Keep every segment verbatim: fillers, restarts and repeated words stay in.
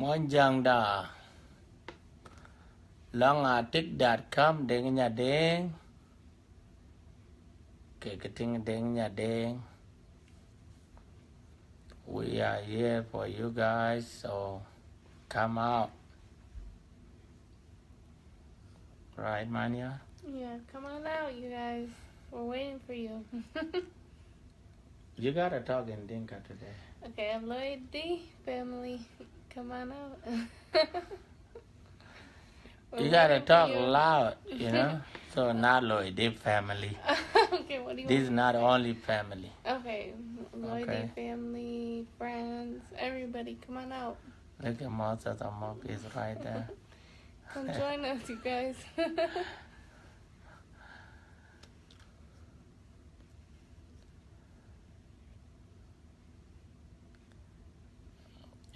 Muɔnyjäŋda, lɔŋ atik dot com, Deŋ Nyadeng. Ke ke tiŋ Deŋ Nyadeng. We are here for you guys, so come out. Right, Manya? Yeah, come on out, you guys. We're waiting for you. You gotta talk in Dinka today. Okay, Lloyd D family, come on out. We're waiting for you. You gotta talk loud, you know? So not Lloyd D family. Okay, what do you want me to say? This is not only family. Okay, Lloyd D family, friends, everybody, come on out. Look at Moses Amok is right there. Come join us, you guys.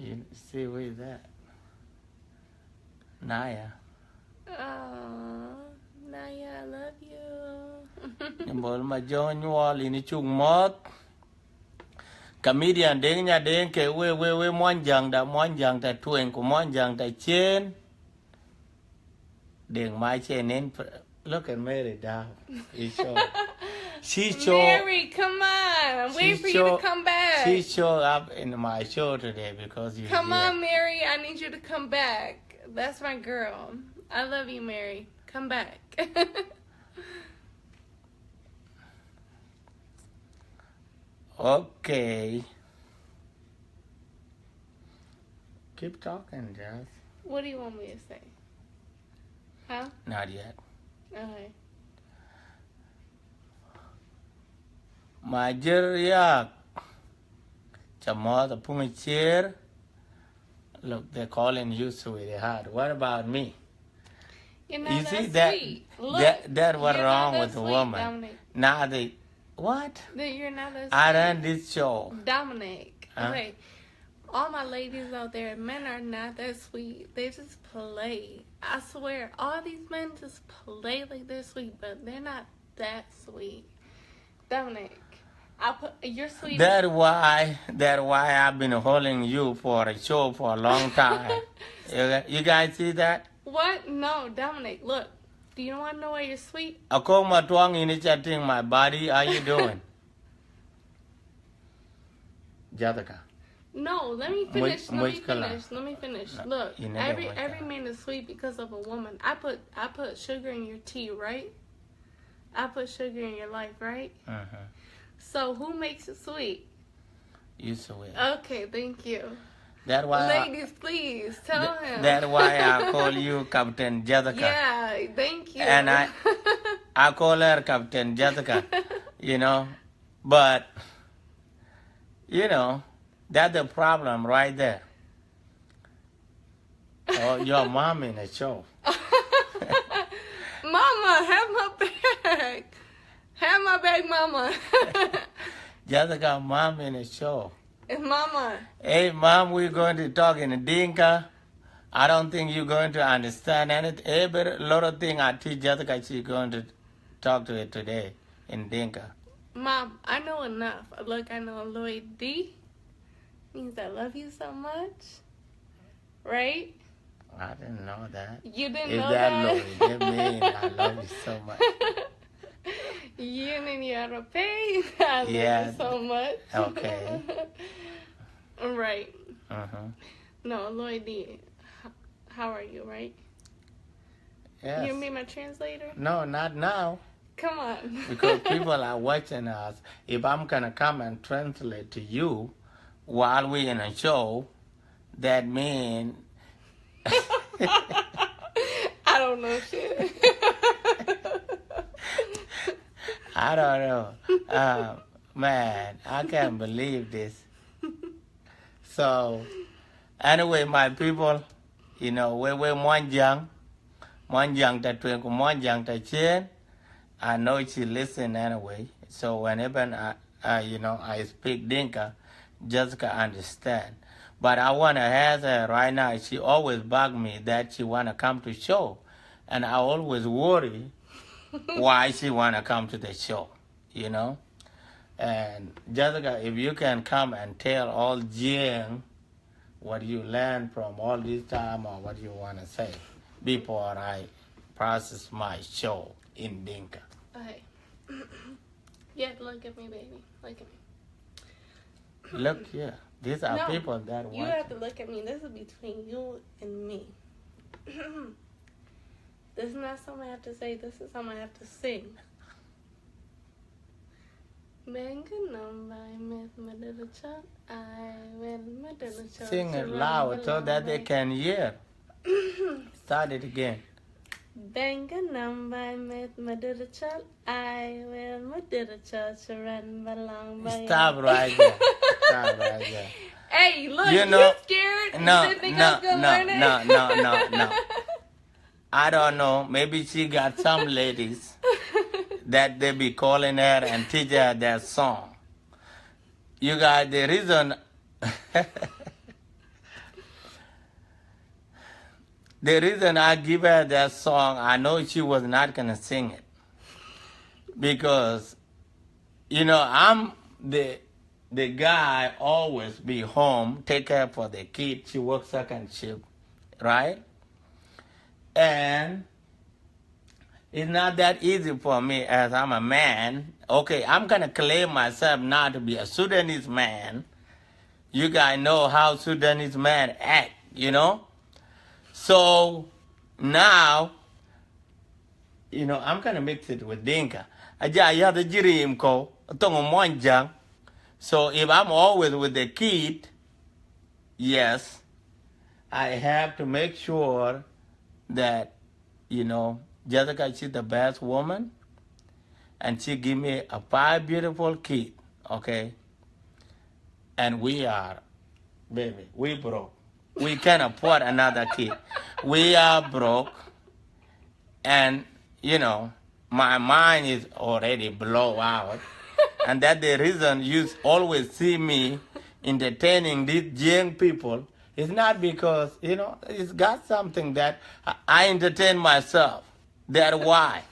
You see, who is that? Naya. Aw, Naya, I love you. Nyambol Majong Nyuɔl, yïn cuk mɔ̈ɔ̈th. Comedian Deŋ Nyadeng ke we, we, we, Muɔnyjäŋda, Muɔnyjäŋda tueŋ, ku Muɔnyjäŋda ciëën. Deŋ ma cï nen pr-, look at Mary down. She show. She show. Mary, come on. I'm waiting for you to come back. She show up in my show today because you're here. Come on, Mary. I need you to come back. That's my girl. I love you, Mary. Come back. Okay. Keep talking, Jazz. What do you want me to say? Huh? Not yet. Okay. Major Yak. Ca mɔ̈ɔ̈th Apuŋ Ciëër. Look, they're calling you sweetheart. What about me? You're not that sweet. You see that, that, that what wrong with a woman. Look, you're not that sweet, Dominic. Now they, what? That you're not that sweet. I run this show. Dominic, huh? Okay. All my ladies out there, men are not that sweet. They just play. I swear, all these men just play like they're sweet, but they're not that sweet. Dominic, I put, you're sweet. That's why, that's why I've been holding you for a show for a long time. You, you guys see that? What? No, Dominic, look. Do you wanna know why you're sweet? Akoma Tuang in the chatting, my buddy. How you doing? Jessica. No, let me finish. Let me finish. Let me finish. No, look, you never every, every man is sweet because of a woman. I put, I put sugar in your tea, right? I put sugar in your life, right? Uh-huh. So who makes it sweet? You sweet. Okay, thank you. That why I, ladies, please tell him. That why I call you Captain Jessica. Yeah, thank you. And I, I call her Captain Jessica, you know. But, you know, that's the problem right there. Oh, your mom in a show. Mama, have my back. Have my back, Mama. Jessica, mom in a show. Mama. Hey, mom, we're going to talk in Dinka. I don't think you're going to understand anything. Every little thing I teach Jessica, she's going to talk to it today in Dinka. Mom, I know enough. Look, I know Lloyd D means I love you so much. Right? I didn't know that. You didn't know that? Is that Lloyd? It mean I love you so much. You mean you're a pain? I love you so much. Yeah. Okay. Right. Uh-huh. No, Lloyd D, h-, how are you, right? Yes. You mean my translator? No, not now. Come on. Because people are watching us. If I'm gonna come and translate to you while we in a show, that mean I don't know shit. I don't know. Uh, man, I can't believe this. So, anyway, my people, you know, we, we Muɔnyjäŋ, Muɔnyjäŋ ta tueŋ ku Muɔnyjäŋ ta ciëën. I know she listen anyway. So whenever I, I, you know, I speak Dinka, Jessica understand. But I wanna ask her right now, she always bug me that she wanna come to show. And I always worry why she wanna come to the show, you know? And Jessica, if you can come and tell all Jiëëŋ what you learn from all this time or what you want to say before I process my show in Dinka. Okay. Yeah, look at me, baby. Look at me. Look here. These are No, people that You want. Have to look at me. This is between you and me. This is not something I have to say. This is something I have to sing. Benga number, I met my little child. I met my little child. Sing it loud so that they can hear. Start it again. Benga number, I met my little child. I met my little child. She ran along by. Stop right there. Stop right there. Hey, look, You you know- scared? No, You didn't think no, I was gonna no, learn it? no, no, no, no. I don't know. Maybe she got some ladies that they be calling her and teach her their song. You guys, the reason, the reason I give her that song, I know she was not gonna sing it because, you know, I'm the the guy always be home, take care for the kid. She works second shift, right? And it's not that easy for me as I'm a man. Okay, I'm gonna claim myself now to be a Sudanese man. You guys know how Sudanese men act, you know? So now, you know, I'm gonna mix it with Dinka. Aja ya the jirim ko, tongo Mwanjang. So if I'm always with the kid, yes, I have to make sure that, you know, Jessica, she's the best woman, and she give me a five beautiful kid, okay? And we are, baby, we broke. We can't afford another kid. We are broke, and, you know, my mind is already blow out. And that the reason you always see me entertaining these young people is not because, you know, it's got something that I, I entertain myself. That's why.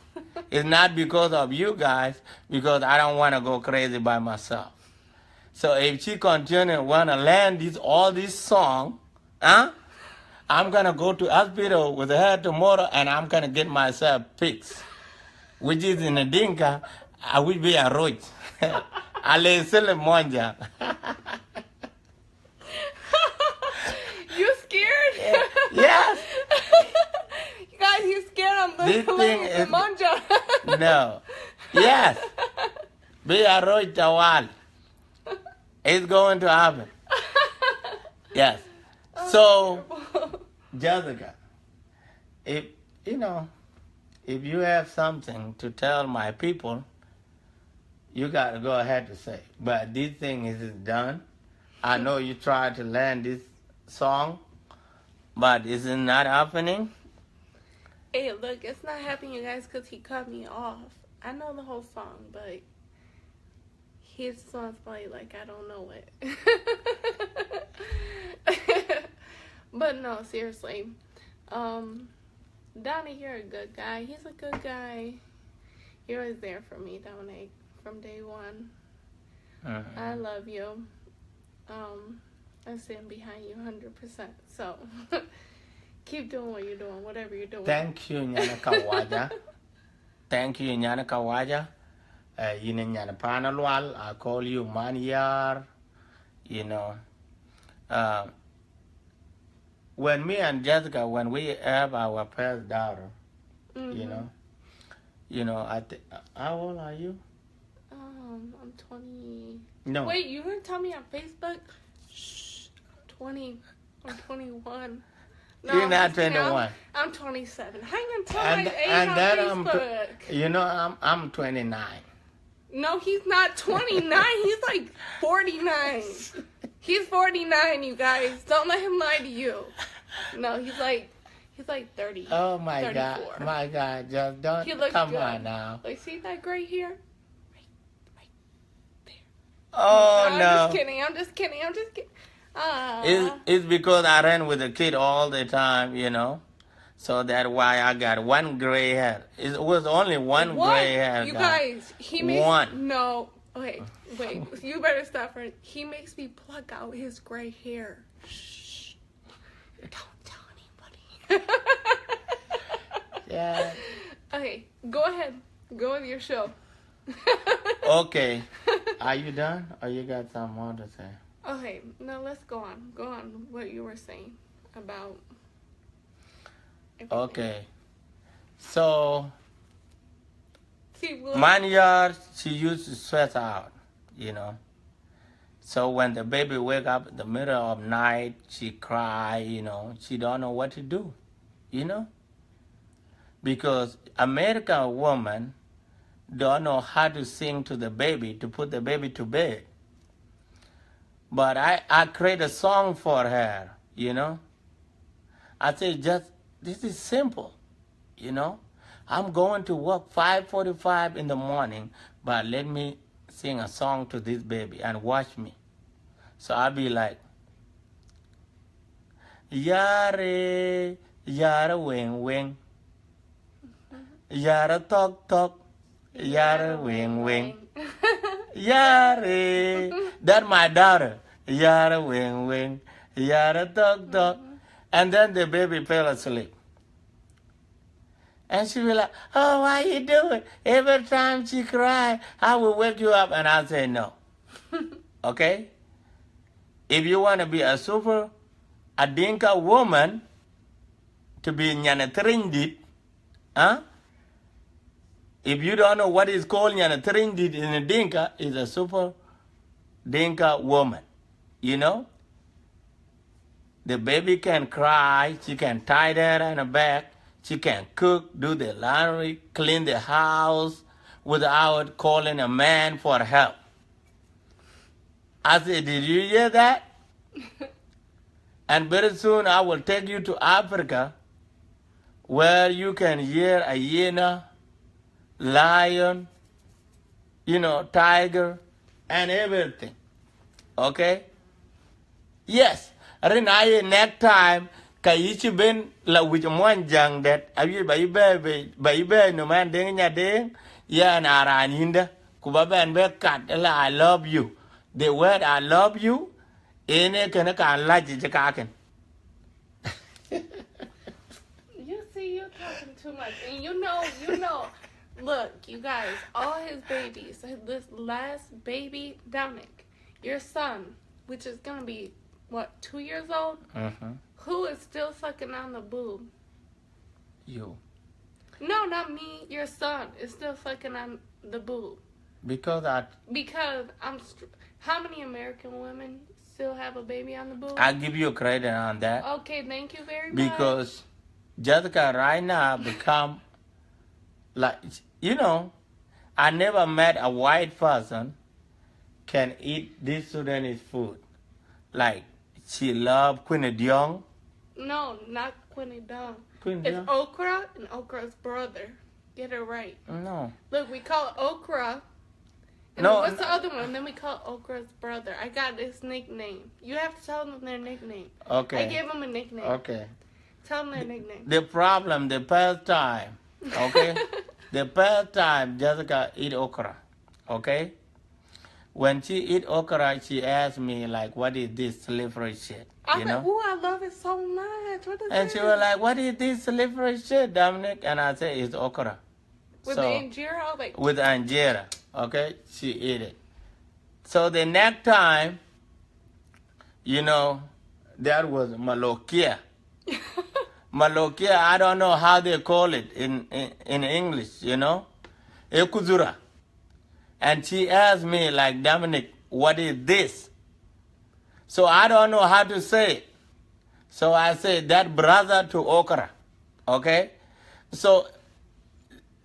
It's not because of you guys, because I don't wanna go crazy by myself. So if she continue wanna learn this, all this song, huh? I'm gonna go to hospital with her tomorrow and I'm gonna get myself fixed. Which is in a Dinka, I will be a roach. Ale sele Mwanjang. You scared? Yes. You guys, you scared? I'm This the thing the is- Mwanjang. No. Yes. Be a roach tawal. It's going to happen. Yes. So, Jessica, if, you know, if you have something to tell my people, you gotta go ahead to say. But this thing is done. I know you try to learn this song, but it's not happening. Hey, look, it's not happening, you guys, because he cut me off. I know the whole song, but his song's probably like, I don't know it. But no, seriously. Um, Donnie, you're a good guy. He's a good guy. He was there for me, Dominic, from day one. I love you. Um, I stand behind you one hundred percent. So, keep doing what you're doing, whatever you're doing. Thank you, Nyana Kawaja. Thank you, Nyana Kawaja. Uh, you know, Nyana Pana Lual, I call you Manyar. You know, uh, when me and Jessica, when we have our first daughter, you know, you know, I th- how old are you? Um, I'm twenty. No. Wait, you gonna tell me on Facebook? Shh, twenty. I'm twenty-one. You're I'm not just kidding. I'm- twenty-one. I'm twenty-seven. How you gonna tell And- my age and on that I'm tw- Facebook? You know, I'm I'm twenty-nine. No, he's not twenty-nine. He's like forty-nine. He's forty-nine, you guys. Don't let him lie to you. No, he's like, he's like thirty. Oh my God, thirty-four. My God, just don't. He looks Come good. On now. Like, see that gray hair? Right, right there. Oh I'm no. Just kidding. I'm just kidding. I'm just kidding. Aw. It's, it's because I ran with the kid all the time, you know. So that's why I got one gray hair. It was only one What? Gray hair. You Guy. Guys, he makes One. No. Okay, wait. You better stop for. He makes me pluck out his gray hair. Shh. Don't tell anybody. Yeah. Okay, go ahead. Go with your show. Okay. Are you done? Or you got some more to say? Okay, now let's go on. Go on what you were saying about everything. Okay. So, Manyar, she used to stress out, you know. So when the baby wake up in the middle of night, she cry, you know, she don't know what to do, you know. Because American woman don't know how to sing to the baby to put the baby to bed. But I, I create a song for her, you know. I say, just, this is simple, you know. I'm going to work five forty-five in the morning, but let me sing a song to this baby and watch me. So I'll be like, Yare, yare weng weng. Yare thok thok. Yare weng weng. Yare. That my daughter. Yare weng weng. Yare thok thok. And then the baby fell asleep. And she be like, "Oh, why you do it? Every time she cry, I will wake you up." And I say, "No." Okay? If you want to be a super, a Dinka woman, to be nyana tring dit, huh? If you don't know what is called nyana tring dit in a Dinka, is a super Dinka woman. You know? The baby can cry, she can tie her on her back, she can cook, do the laundry, clean the house without calling a man for help. I said, "Did you hear that?" And very soon I will take you to Africa where you can hear hyena, lion, you know, tiger, and everything. Okay? Yes, rin aye next time, ka yï cï ben la wïc muɔny jäŋ dɛ̈t, awiëc ba yï bɛ̈ɛ̈i, ba yï bɛ̈ɛ̈i nɔm ɛn Deŋ Nyadeŋ, yɛn a raan yïndä, ku ba bɛn bɛ kat la "I love you." The word "I love you" ënë kënë kan lac cï kakën. You see, you're talking too much. And you know, you know, look, you guys, all his babies, this last baby, Dominic, your son, which is gonna be, what, two years old? Mm-hmm. Who is still sucking on the boob? You. No, not me. Your son is still sucking on the boob. Because I Because I'm str- how many American women still have a baby on the boob? I give you credit on that. Okay, thank you very much. Because Jessica right now become like, you know, I never met a white person can eat this Sudanese food. Like, she love Quinny Diong. No, not Quinny Diong. Quinny Diong? It's okra and okra's brother. Get it right. No. Look, we call it okra. And no, then what's the other one? And then we call it okra's brother. I got this nickname. You have to tell them their nickname. Okay. I gave them a nickname. Okay. Tell them their nickname. The problem, the first time, okay? The first time Jessica eat okra, okay? When she eat okra, she asked me, like, "What is this slippery shit?" I was like, "Ooh, I love it so much. What is this?" And she was like, "What is this slippery shit, Dominic?" And I said, "It's okra." With the injera, like, with injera, okay? She eat it. So the next time, you know, that was malokia. Malokia, I don't know how they call it in, in, in English, you know? Ekuzura. And she asked me, like, "Dominic, what is this?" So I don't know how to say it. So I say, "That brother to okra." Okay? So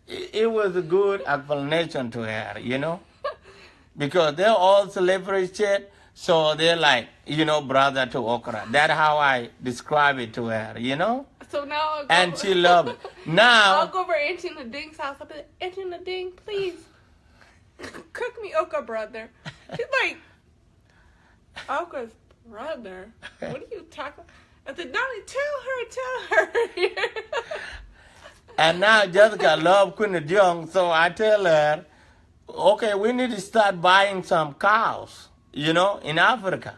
it, it was a good explanation to her, you know? Because they're all slippery shit. So they're like, you know, brother to okra. That's how I describe it to her, you know? So now I'll go And she love it. Now I'll go over Auntie Nading's house. I'll be like, "Auntie Nading, please cook me okra, brother." She's like, "Okra's brother? What are you talking?" I said, "Donnie, tell her, tell her." And now Jessica love Quinny Diong, so I tell her, "Okay, we need to start buying some cows, you know, in Africa,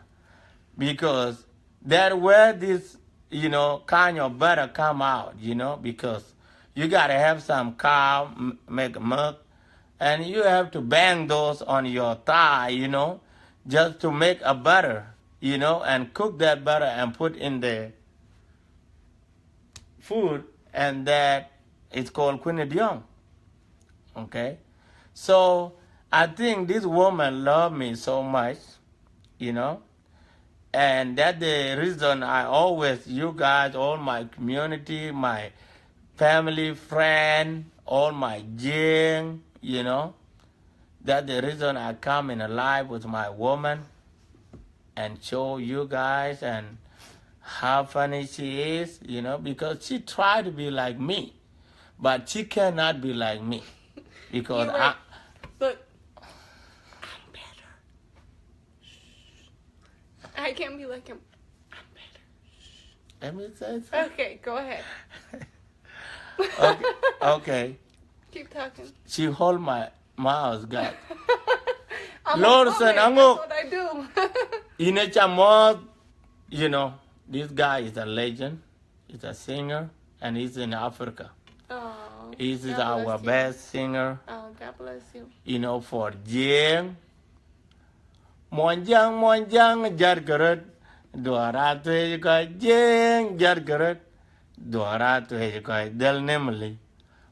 because that where this you know, kind of butter come out, you know, because you gotta have some cow, m- make milk, and you have to bang those on your thigh, you know, just to make a butter, you know, and cook that butter and put in the food, and that is called quinidiong. Okay? So I think this woman love me so much, you know, and that the reason I always, you guys, all my community, my family, friend, all my gang, you know, that the reason I come in a live with my woman and show you guys and how funny she is, you know, because she tried to be like me, but she cannot be like me because You were- I. Look, I'm better. I can't be like him. I'm better. Let me say something. Okay, go ahead. Okay, okay. Keep talking. She hold my mouth, God. I'm Lorsen, a woman. Angok. That's what I do. In a chamot, you know, this guy is a legend. He's a singer, and he's in Africa. Oh, He's God our bless you. Best singer, Oh, God bless you. You know, for Jiëëŋ. Muɔnyjäŋ, Muɔnyjäŋ, jat käröt. Duɔ̈r atuëc kɔc Jiëëŋ, jat käröt. Duɔ̈r atuëc kɔc dhël Nimule.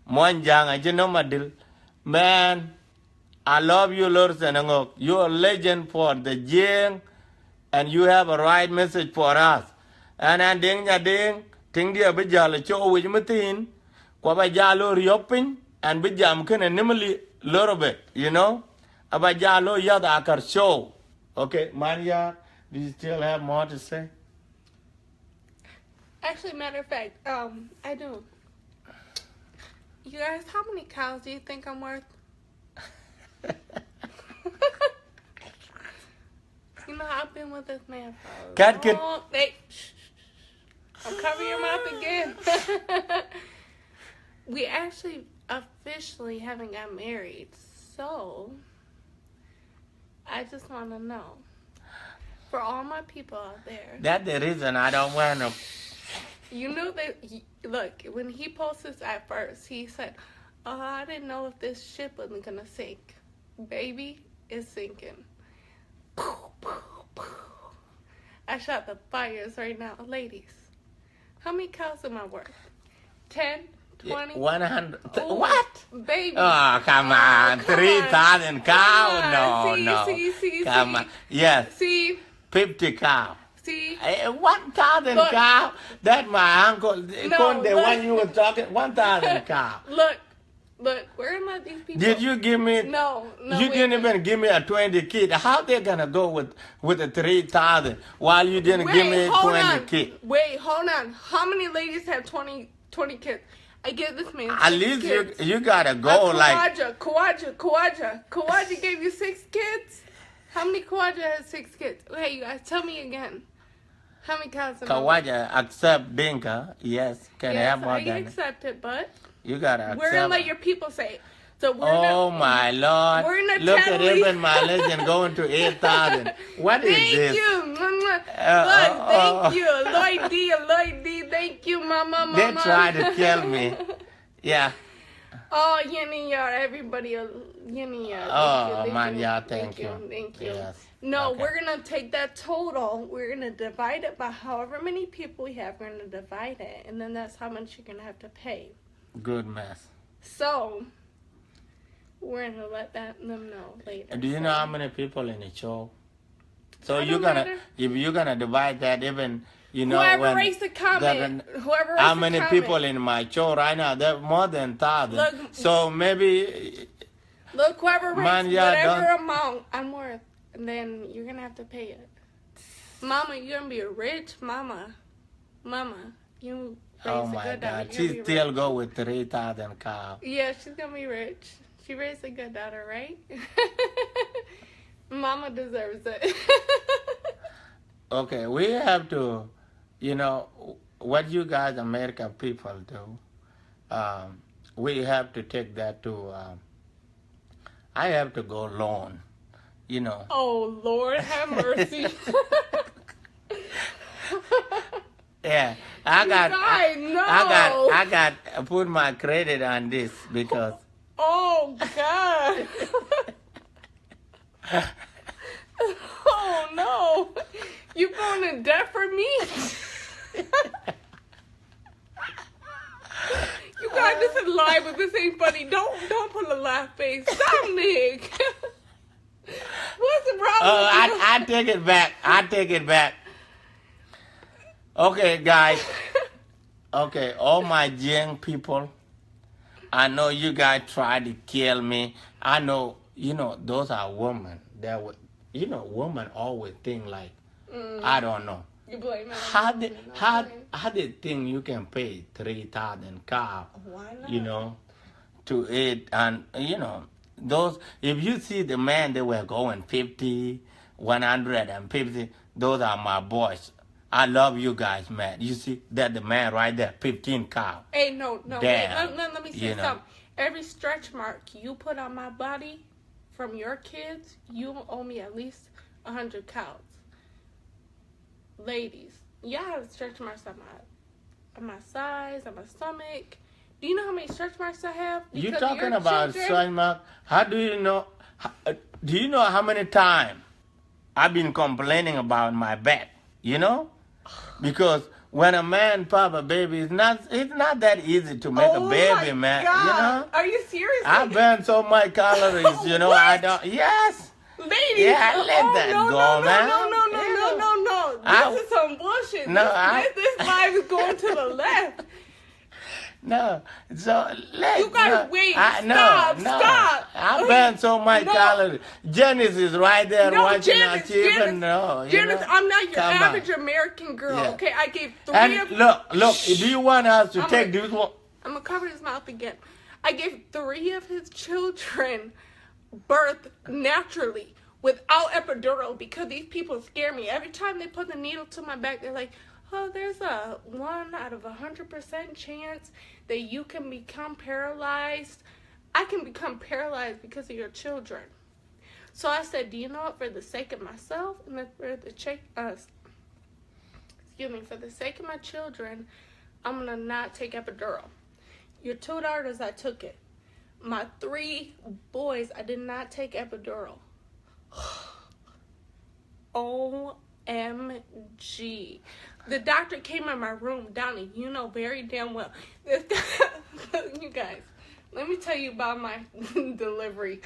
Muɔnyjäŋ acï nɔm adil. Man, I love you, Lorsen Angok. You're a legend for the Jiëëŋ, and you have a right message for us. And and Deŋ Nyadeŋ, tiŋdiɛ̈ abï jäl ë cɔk wec mathiin, ku aba jäl lɔ riɔ̈p piny, and bï jam kënë Nimule little bit, you know? Aba jäl lɔ yäth akär show. Okay, Manyar, do you still have more to say? Actually, matter of fact, um, I do. You guys, how many cows do you think I'm worth? You know, I've been with this man for a Cat kid. long. They, shh, shh, shh. I'm covering your mouth again. We actually officially haven't got married, so I just want to know for all my people out there. That's the reason I don't want to. You know that he, look, when he posted this at first, he said, "Oh, I didn't know if this ship was gonna sink." Baby, it's sinking. I shot the fires right now, ladies. How many cows am I worth? Ten, twenty. One hundred. Ooh, What? Baby. Oh, come on. Come Three on. thousand cow? Come No, on. See, no. See, see, Come see. On. Yes. See, Fifty cow. See. Eh, one thousand Look. Cow. That my uncle, No, Con, the look. One you were talking, one thousand cow. Look, look. Where am I? These people. Did you give me? No, no. You Wait. Didn't even give me a twenty kid. How they gonna go with with a three thousand while you didn't give me Wait, hold twenty on. Kid? Wait, hold on. How many ladies have twenty, twenty kids? I give this man At six least you kids. You gotta Uh, go like Kawaja, Kawaja, Kawaja. Kawaja gave you six kids? How many Kawaja has six kids? Okay, you guys, tell me again. How many cows am I? Kawaja accept Dinka, yes, can Yes, have more I than accept it, but you gotta accept. we're gonna let your people say it. So we're Oh not, my Lord! we're not Look at telling you. Even my legend going to eight thousand. What is Thank this? You. Mwah, mwah. Uh, Look, uh, thank uh. You. Lloyd D, Lloyd D, thank you, mama, mama. They try to kill me. Yeah. Oh, Yeni Yar, everybody, uh, Yeni Yar. Oh, Thank you, man, thank you, yeah, thank thank you, you. Thank you. Yes. No, Okay. We're gonna take that total. We're gonna divide it by however many people we have. We're gonna divide it, and then that's how much you're gonna have to pay. Good math. So, we're gonna let that them know later. Do you know how many people in the show? So I you're don't gonna matter. If you're gonna divide that, even you know Whoever when raised the the- comment, whoever raised how the many comment. People in my show right now? There are more than thousand. Look, So maybe Look, whoever raised Man, yeah, whatever don't- amount I'm worth, then you're gonna have to pay it. Mama, you're gonna be a rich mama. Mama, you raise Oh a my good daughter. God, You're she gonna be still rich. Go with three thousand cow. Yeah, she's gonna be rich. She raised a good daughter, right? Mama deserves it. Okay, we have to, you know, what you guys America people do. Um, we have to take that to. Um, I have to go loan, you know. Oh Lord, have mercy. Yeah, I got, I, I got, I got to put my credit on this because. Oh God. Oh no. You going in debt for me? You guys, this is live, but this ain't funny. Don't don't put a laugh face. Dominic. What's the problem? Uh, I, I take it back. I take it back. Okay, guys. Okay, all my young people. I know you guys try to kill me. I know, you know, those are women. That would, you know, women always think like, mm. I don't know. You blame it on how the, how, how they think you can pay three thousand cow, why not? You know, to eat, and you know, those, if you see the man, they were going fifty, one hundred and fifty, those are my boys. I love you guys, man. You see that the man right there, fifteen cow. Hey, no, no, wait, let, let, let me say something. Every stretch mark you put on my body from your kids, you owe me at least a hundred cows. Ladies, y'all have stretch marks on my, on my sides, on my stomach. Do you know how many stretch marks I have? You talking about stretch mark? How do you know? How, uh, do you know how many times I've been complaining about my back? You know, because when a man pop a baby, it's not, it's not that easy to make a baby, man. You know, are you serious? I burn so much calories. You know, I don't. Yes. Ladies, yeah, I let that go, man. No, no, no, no, no, no, no. This is some bullshit. No, this, this live is going to the left. No, so let you guys wait. Stop, stop. I burn so much calories. Janice is right there watching us. Even no, Janice, I'm not your average American girl. Okay, I gave three of. Look, look. Do you want us to take this one? I'm gonna cover his mouth again. I gave three of his children birth naturally without epidural because these people scare me. Every time they put the needle to my back, they're like, "Oh, there's a one out of a hundred percent chance that you can become paralyzed." I can become paralyzed because of your children. So I said, "Do you know what? For the sake of myself and the, for the check, uh, excuse me, for the sake of my children, I'm gonna not take epidural." Your two daughters, I took it. My three boys, I did not take epidural. O M G. The doctor came in my room, Donnie, you know very damn well. This guy, you guys, let me tell you about my delivery.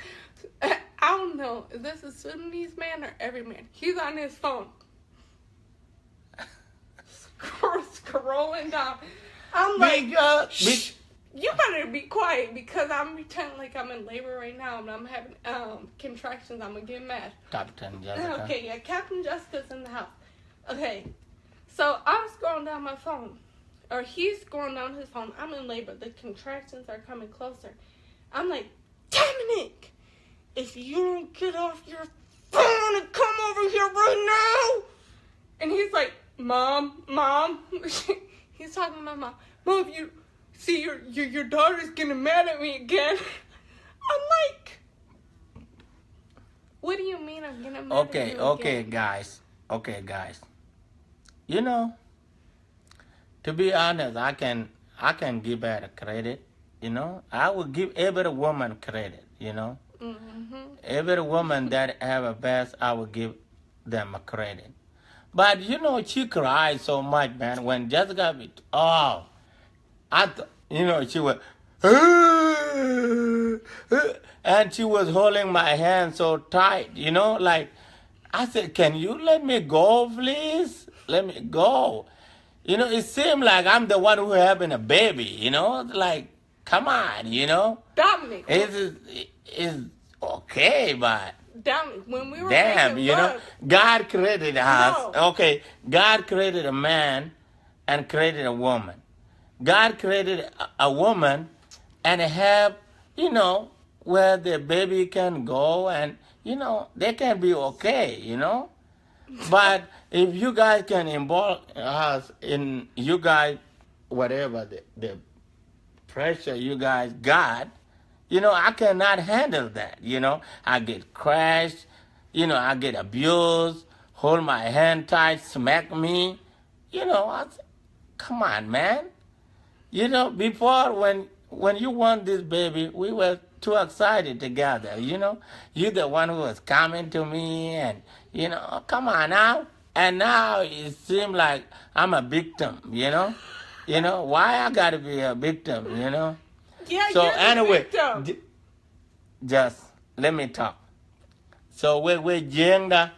I don't know, is this a Sudanese man or every man? He's on his phone. Scroll, scrolling down. I'm like, you better be quiet because I'm pretending like I'm in labor right now and I'm having um contractions. I'm gonna get mad. Captain Jessica. Okay, yeah, Captain Jessica's in the house. Okay, so I'm scrolling down my phone, or he's scrolling down his phone. I'm in labor. The contractions are coming closer. I'm like, "Dominic, if you don't get off your phone and come over here right now." And he's like, "Mom, Mom." He's talking to my mom. "Mom, if you see your, your, your daughter's getting mad at me again." I'm like, "What do you mean I'm getting mad at you again?" Okay, okay, guys. Okay, guys. You know, to be honest, I can, I can give her credit. You know, I will give every woman credit. You know, mm-hmm. Every woman that have a best, I will give them a credit. But you know, she cried so much, man. When Jessica, be, oh, I, th- you know, she was, and she was holding my hand so tight. You know, like, I said, "Can you let me go, please? Let me go." You know, it seemed like I'm the one who having a baby, you know? Like, come on, you know? Dominic. It's, it's okay, but Dominic, when we were damn, making you know, love, God created us. No. Okay, God created a man and created a woman. God created a, a woman and have, you know, where the baby can go and, you know, they can be okay, you know? But if you guys can involve us in you guys, whatever the, the pressure you guys got, you know, I cannot handle that, you know. I get crushed, you know, I get abused, hold my hand tight, smack me, you know, I, Come on, man. You know, before, when when you want this baby, we were too excited together. You know, you the one who was coming to me, and you know, come on now. And now it seems like I'm a victim. You know, you know why I gotta be a victim. You know. Yeah, So you're the anyway, victim. J- just let me talk. So we we Jiëŋda,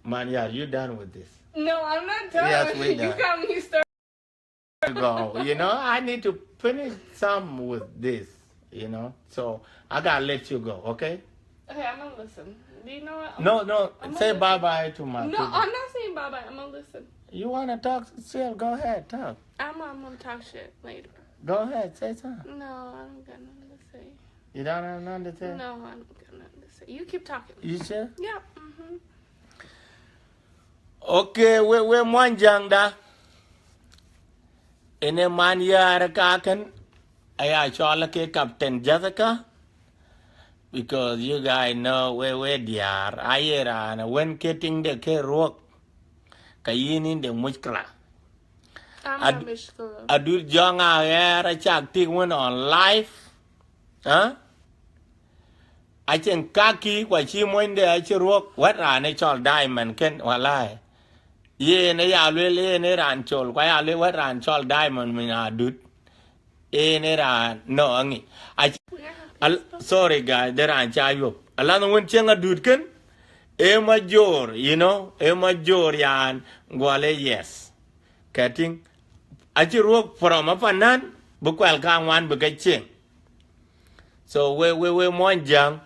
man, yeah, you done with this. No, I'm not done. Yes, we You done. Got me started. Go. You know, I need to finish some with this. You know, so I gotta let you go. Okay. Okay, I'm gonna listen. Do you know what? I'm No, no. I'm gonna Say listen. Bye bye to my No, people. I'm not saying bye bye. I'm gonna listen. You wanna talk? Still, go ahead, talk. I'm, I'm gonna talk shit later. Go ahead, say something. No, I don't got nothing to say. You don't have nothing to say? No, I don't got nothing to say. You keep talking. You sure? Yeah. Mm-hmm. Okay, we we Mwanjangda. Ene man yar kaken, aya cɔl ke Captain Jessica, because you guys know we we diar, aye ran wen ke ting de ke ruok, ka yin in de mushkila. Ama Ad- mushkila. Adut Jong Ayer a chak tik wen on live, huh? Acin kaki kwa chi monyde achi ruok, wet ran e cɔl Diamond ken, walai. Yen e ya luel, yen e ran col, kwa ya luel wet ran cɔl Diamond min Adut. Yen e ran, no, angi. Ac- al- sorry, guys, de ran cha yop. Alan wen chieng Adut ken, e major, you know, e major yan, gwale, yes. Getting, achi ruok from apanan, bu kwel ka wan bu ke chieng. So we we we Mwanjang,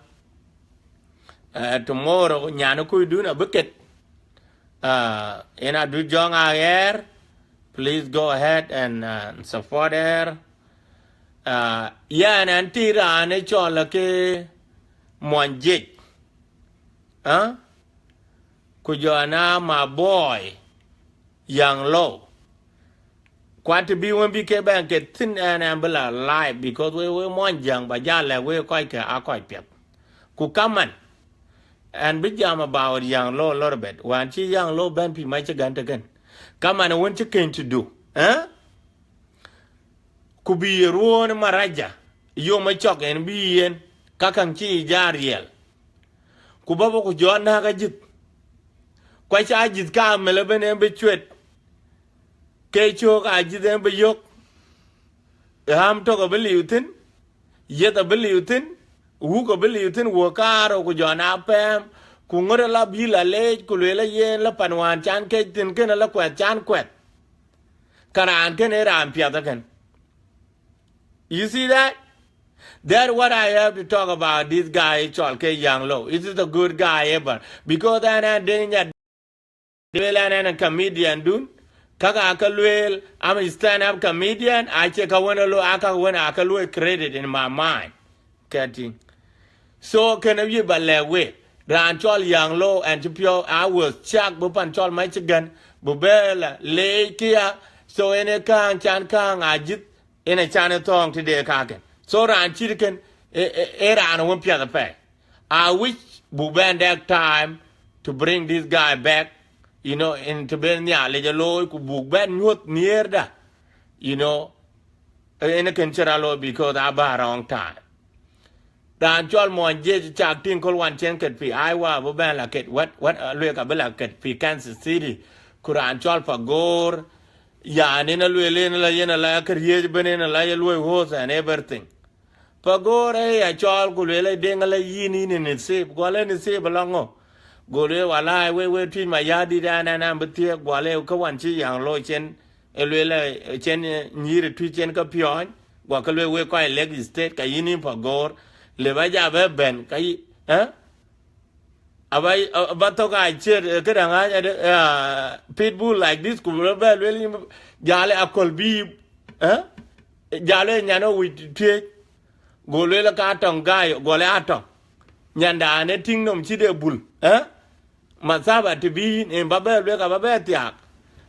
uh, tomorrow, nyana kuidun abuket. Uh, ina du Jong Ayer, please go ahead and uh, support her. Uh, yeah, and anti ran e cɔl ke Mwanjek. Huh? Ku jɔna my boy, Young Low. Kuat të bï wën bï ke bɛn ke thïn ɛn ɛn bï la live, because we we Mwanjang ba ja lɛ̈k we kɔc ke a kɔc piɛth. Ku kaman, ɛn bï jam about Young Low a little bit. Wan cï Young Low bɛn pï mac cï gän tëkën. Kaman wën cï keny të du. Eh? Ku bï ye ruɔ̈ɔ̈n maraja, yom ë cɔk en bï yen, ka käŋ cï ja riɛl. Ku bä bä ku jɔ näk ajïth. Ku acä ajïth ka amël ëbën en bï cuet. Ke cöök ajïth en bï yök. Ɣäm tök abï liu thïn, yiëth abï liu thïn, wuk abï liu thïn, wuɔk kaarou ku jɔ na pɛɛm, ku ŋöt ala bï la leec, ku lueel ayen la pan wään can kec thïn kënë la kuɛth can kuɛth. Ka raan kënë ee raan piɛth ëkën. You see that? That's what I have to talk about this guy called K Young Low. This is a good guy ever. Because an an ding nya luel an an a comedian dun. Kaka aka luel, I'm a stand up comedian. I check a winner low, aka win aka luel credit in my mind. Getting. So can you ba lɛ we? Raan called Young Low and Chipio, I was chuck bupan called my chicken, bubela, lay kia. So in a kang chan kang ajit in a chan a thong today kaken. So raan chiriken, e raan won piɛth apɛi. I wish buk bɛn dɛk time to bring this guy back, you know, in to ben nya leja loy ku buk bɛn nyuɔth near da, you know, in a ken chira loy because I ba wrong time. Raan cɔl muɔny jiëc cak tiŋ köl wan cien ket pi Iowa bï bɛn la ket wɛt wɛt luek abï la ket pi Kansas City. Ku raan cɔl Pagor, yani na lueel en la yen ala kë riëëc ben en ala ye luɔi hoth and everything. Pagor ë ya cɔɔl ku lueel ë deŋ ala yïn yïn ë nisip, guɔl ë nisip ala ŋö? Go lueel walai we we tuic ma yadït an an an bï thiëëk guɔl ë kë wan cï yaŋ looi cien, ë lueel ë cien nyïïr ë tuic cien ke piɔɔny, guɔ ke lueel wek kɔc Lake State ka yïn yïn Pagor, lëp aja bɛ bɛ̈n ka yï ë? Aba aba thok a ciet këdäŋ a pitbull like this ku bɛ lueel jal ë akol bï ë jal ë nyan ë wic thiëëc. Go lueel ka tɔŋ gaai guɔl ë atɔŋ. Nyandan ë tïŋ nom cït ë bul ë mathaba të bï yïn en ba bɛ lueel ka ba bɛ thiaak.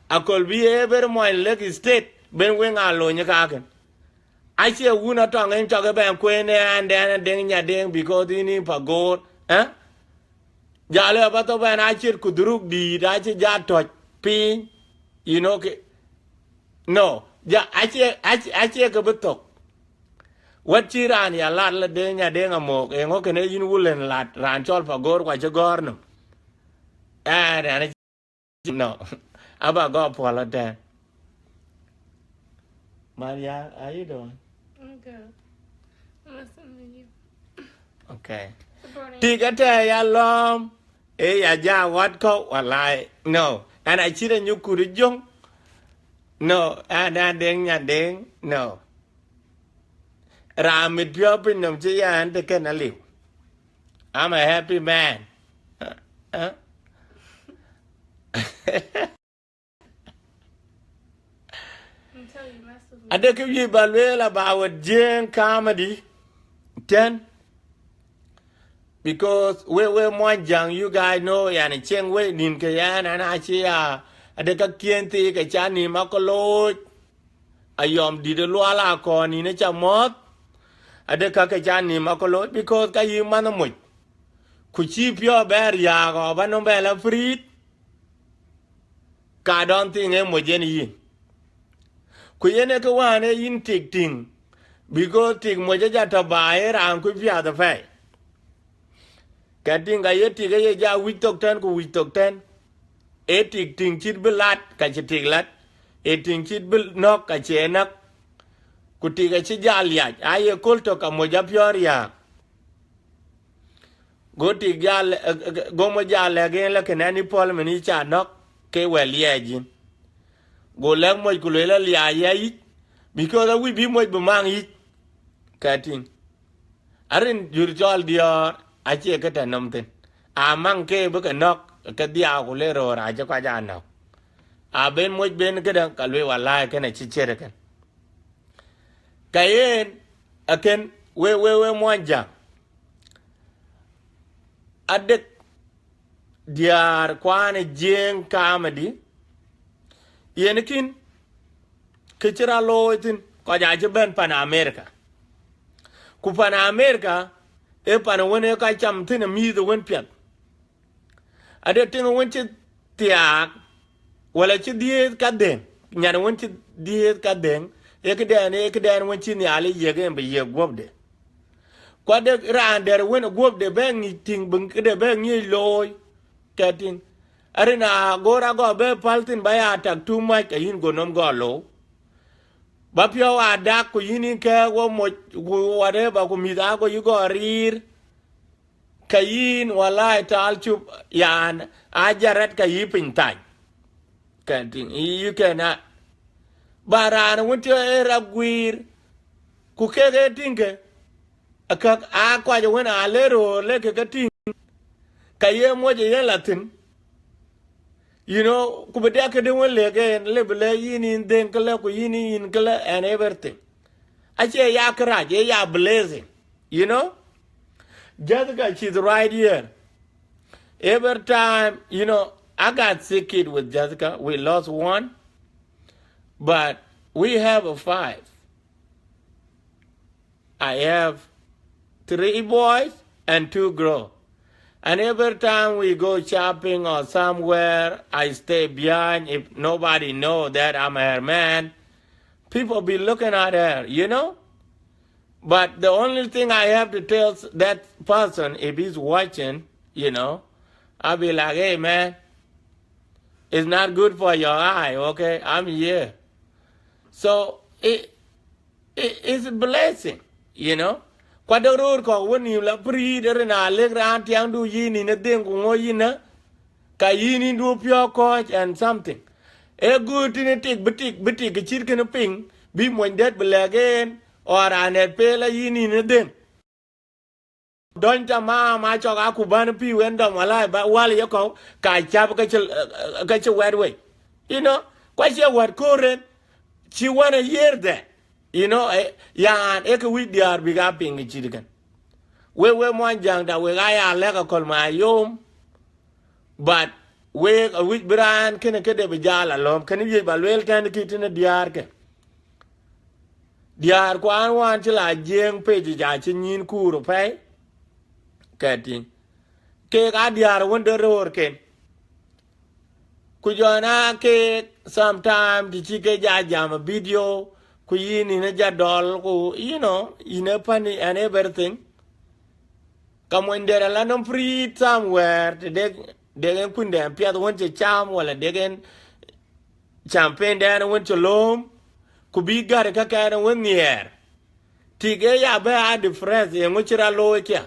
Akol bï ë ber muɔny Lake State ben weŋ a lony ë kakën. Acie wun atɔŋ en cɔk ë bɛn kueen ë ɛn dɛn ë deŋ nya deŋ because yïn yïn Pagor ë. Jal ë aba thok bɛn a ciet ku dhuruk dïït acï ja tɔc piny, you know, ke No, ja, acie, acie, acie ke bï thok. Wɛ̈t cï raan ya lat la Deŋ Nyadeŋ Amok, eeŋö kënë yïn wulën lat raan cɔl Pagor ku acï gɔ̈ɔ̈r nɔm? Ɛn, ɛn, no. Aba gɔ̈ɔ̈r puɔl ëtɛ̈ɛ̈n. Maria, how you doing? I'm good. I'm listening to you. Okay. Supporting. Tik ëtɛ̈ɛ̈n ya lɔ̈ɔ̈m, ee ya ja wat kɔ̈u, walai. No. Ɛn acït anyuku ë jöŋ. No, ɛn, ɛn Deŋ Nyadeŋ, no. Raan mit piɔ̈u piny nɔm cï ya ɛn të kën aliu. I'm a happy man. Huh? I'm telling you, mess with me. Ade kë wiëc ba lueel about Jiëëŋ comedy tɛ̈n. Because we, we Muɔnyjäŋ, you guys know, yani, cieŋ we nïn ke yɛn, ɛn acï ya, ade ka kiɛn thii ke ca nïm akoloc, ayɔm dït ë lual akɔn nïn ë ca mɔ̈ɔ̈th, ade ka ke ca nïm akoloc, because ka yï manh moc, ku cï piɔ̈u bɛ̈ɛ̈r yääk ɔ ba nɔm bɛ la free, ka don't think ë moc yen yïn. Ku yen ë kë wään ë yïn tik tïŋ, because tik moc ë ja tɔ̈ baai ë raan kuc piath apɛi. Ka tïŋ ka ye tik ë ye ja wïc thok tɛ̈n ku wïc thok tɛ̈n. Ee tik tïŋ cït bï lat, ka cï tik lat. Ee tïŋ cït bï nɔ̈k, ka cie nɔ̈k. Ku tik acï jal liac, aa ye köl tök ka moc apiɔ̈ɔ̈r yääk. Go tik jal, eh, eh, go moc jal lɛ̈k en la kënë ɛn ë pɔ̈l mën yï ca nɔ̈k, ke wɛ̈l liɛɛc yïn. Go lɛ̈k moc ku lueel la liaac ya yic, because awïc bï moc bï maŋ yic. Ka tïŋ. Arin jur cɔl diɔ̈ɔ̈r acie kë tɛ̈ nɔm thïn. Amaŋ ke bï ke nɔ̈k, ke dhiau ku le röör acï kɔc aa nɔ̈k. Aben moc ben këdäŋ ka lueel walai kënë acï ciɛ̈t ëkën. Ka yen, akën, we, we, we Muɔnyjäŋ. Adek diäär kuan ë Jiëëŋ comedy, yen kïn, kë cï rɔt looi thïn, kɔc acï bɛ̈n pan America. Ku pan America, ee pan wën ë ka cam thïn ë mïïth wën piɛth. Ade tiŋ wën cï thiaak, wala cï dhiëëth ka dhëŋ, nyan wën cï dhiëëth ka dhëŋ, ee këdɛn, ee këdɛn wën cï Nhialic yiëk en bï yiëk guɔ̈pde. Ku ade raan dɛ̈t wën guɔ̈pde bɛ ŋic tïŋ, bï këde bɛ ŋic looi, ka tïŋ. Arin a goor agɔ bɛ päl thïn ba ya tak too much, ka yïn go nɔm gɔ lou. Ba piɔ̈u aa dak, ku yïn yïn kɛ̈ɛ̈k wo moc, ku whatever, ku mïth aa go yï gɔ riir. Ka yïn, walai, tal cup, yan, a jarat ka yï piny thany. Ka tïŋ, you cannot. Ba raan wën tï ë rap guiir, ku kek ee tïŋ ke, akäk aa kɔc wën aa le röör le ke ke tïŋ, ka ye moc ë yen la thïn. You know, ku bï diak këdï wën lëk en, le bï le yïn yïn dhëŋ këlë, ku yïn yïn këlë, and everything. Acie ya kërac, ee ya blessing, you know? Jessica, she's right here. Every time, you know, I got sick kid with Jessica. We lost one, but we have a five. I have three boys and two girls. And every time we go shopping or somewhere, I stay behind. If nobody know that I'm her man, people be looking at her, you know? But the only thing I have to tell s-, that person, if he's watching, you know, I'll be like, "Hey, man, it's not good for your eye, okay? I'm here." So it, it, it's a blessing, you know. Kuat de röör kɔ̈k wën nïïm la pïrïït rin a lëk raan tiaŋdu yïn yïn ë dhëŋ ku ŋö yïn ë, ka yïn yïn du piɔ̈ɔ̈k kɔ̈ɔ̈c and something. Ee good tïn tik bï tik, bï tik cït kënë piŋ, bï mony dɛ̈t bï lɛ̈k en, or raan dɛ̈t pel a yïn yïn ë dhëŋ. Dɔny tamam, a cɔk a ku bän pïu en dɔm, walai, ba wal ye kɔ̈u, ka cap ke cï, ke cï wɛt wei. You know, ku acie wɛt koor en, cï wän a year there. You know, eh, yan, ee kë wïc diäär bïk a piŋ kë cït kën. Wek, wek Muɔnyjäŋda, wek aa ya lɛ̈k aköl ma yom, but wek awïc bï raan kënë këde bï jal alɔ̈m, kënë wiëc ba lueel tɛ̈n kï tënë diäär kë. Diäär kuan wään cï la Jiëëŋ pec yic acï nyïïn kuur apɛi, ka tïŋ. Keek aa diäär wën de röörken. Ku jɔn a keek, sometime të cï ke ja jam ë video, ku yïn yïn ë ja dɔl, ku, you know, yïn ë funny and everything. Ka mony dɛ̈t ala nɔm free somewhere, të dek, dek en kuny dɛn piath wën cï cam, wala dek en champagne dɛn wën cï lööm, ku bï gäri kakɛn wën nhiɛɛr. Tik ë ya bɛ a depressed, yeŋö cï rɔt looi kia?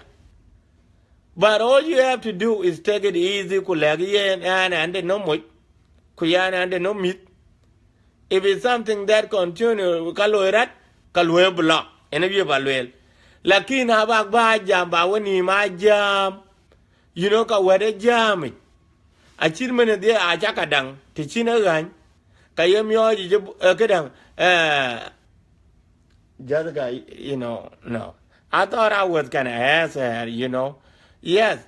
But all you have to do is take it easy, ku lɛ̈k yen, ɛn, ɛn de nɔm moc, ku yɛn ɛn de nɔm mïth. If it's something that continue, ka looi rɛt, ka luɔi block, en ë wiëp a lueel. Lakin abak ba jam, ba wën nïïm a jam, you know, ka wɛ̈t ë jam yic. Acït mën ë dhië a cak ka daŋ, të cïn ë ɣäny, ka ye miɔɔc yic ë, ë, këdäŋ, eh, Jessica, you know, no. I thought I was gonna ask her, you know. Yes,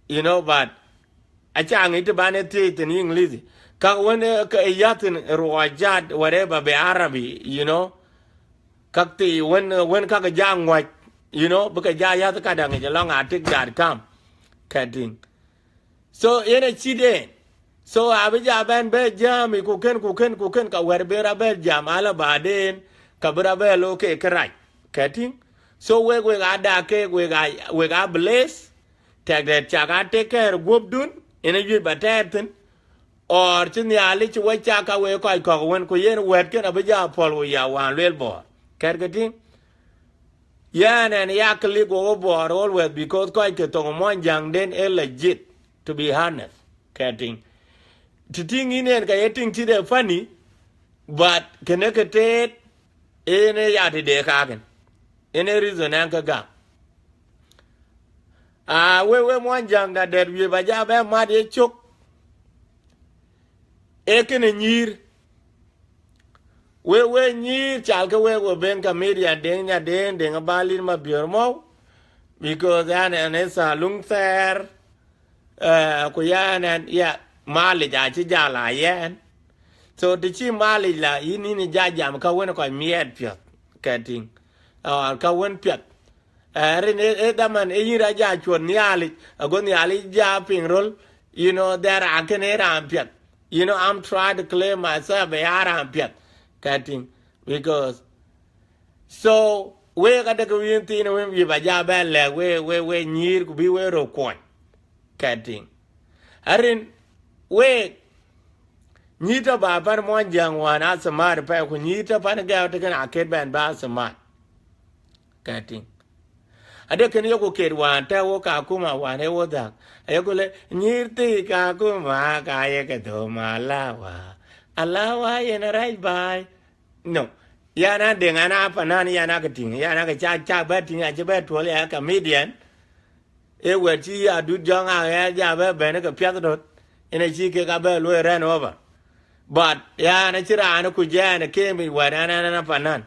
you know, but aca ŋic të ban ë thiëëc thïn English. Kak wën, eh, ke yäth thïn ruɔɔc jat, whatever, be Arabi, you know. Kak thii wën, wën kak ja ŋuäc, you know, bï ke ja yäth ka daŋ yic alɔŋ atik jat kam. Kɛ tïŋ. So, yen acït en. So, abï ja bɛn bɛ jam, ku kën, ku kën, ku kën, ka wɛ̈t bï rɔt bɛ jam, ala baden, ka bï rɔt bɛ looi ke kërac. Kɛ tïŋ? So, wek, wek a dak kek, wek a, wek a bless, tɛ̈k dɛ̈t cak a take care guɔ̈pdun, en ë wiëc ba tɛɛr thïn, or cï Nhialic cï wek cak ka wek kɔc kɔ̈k wën, ku yen wɛ̈t kën abï ja pɔ̈l, ku ya wään lueel Bor. Kɛt ke tïŋ? Yɛn ɛn ya click wo Bor always, because kɔc ke thoŋ Muɔnyjäŋden ë legit, to be honest. Kɛ tïŋ. Të tïŋ yïn en ka ye tïŋ cït ë funny, but kënë ke teet, en ë ya tëde kakën. En ë reason ɛn ke gam. Ah, we, we Muɔnyjäŋ da dɛ̈t wiëp aja bɛ mat ye cök. Ee kënë nyïïr. We, we nyïïr, calkë wek, we ben comedian Deŋ Nyadeŋ, Deŋ Abalit Mabiör mɔ̈u, because an, an ë thaluŋ thɛɛr, eh, ku yan, an, ya, malic acï jal a yɛn. So, të cï malic la, yïn, yïn ë ja jam ka wën kɔc miɛt piɔ̈th, kɛ tïŋ, or ka wën piɛth. Eh, rin ë, ë dhaman ë yïn rɔt ja cuɔt Nhialic, ago Nhialic ja piŋ röl, you know, that raan kënë ë raan piɛth. You know, I'm trying to claim myself, bɛ ya raan piɛth, kɛ tïŋ, because, so, wek adek wïn thiin wën wiëp aja bɛ lɛ̈k, we, we, we nyïïr, ku bï we röt kuɔny, kɛ tïŋ. Arin, wek, nyïïr tɔ̈ ba pan Muɔnyjäŋ wään a smart pɛi, ku nyïïr tɔ̈ pan gɛ̈ɛ̈u tëkën aket bɛn ba smart. Kɛ tïŋ. Ade kën yoku ket wään tɛ̈ wo Kakuma wään ë wo dhäk. Ayoku le, nyïïr thii Kakuma, ka ye ke dhöm alawa. Alawa yen a rɛc baai. No. Yan a Deŋ, an a panan, yan a ke tïŋ. Yan a ke ca, ca bɛ tïŋ, acï bɛ tuɔl ya comedian. Ee wɛ̈t cï Adut Jɔŋ Aɣɛɛr ja bɛ bɛ̈n ke piath döt, en acï kek abɛ luɔi run over. But yan acï raan ku jɛn kem wɛ̈t ɛn, ɛn, ɛn a panan.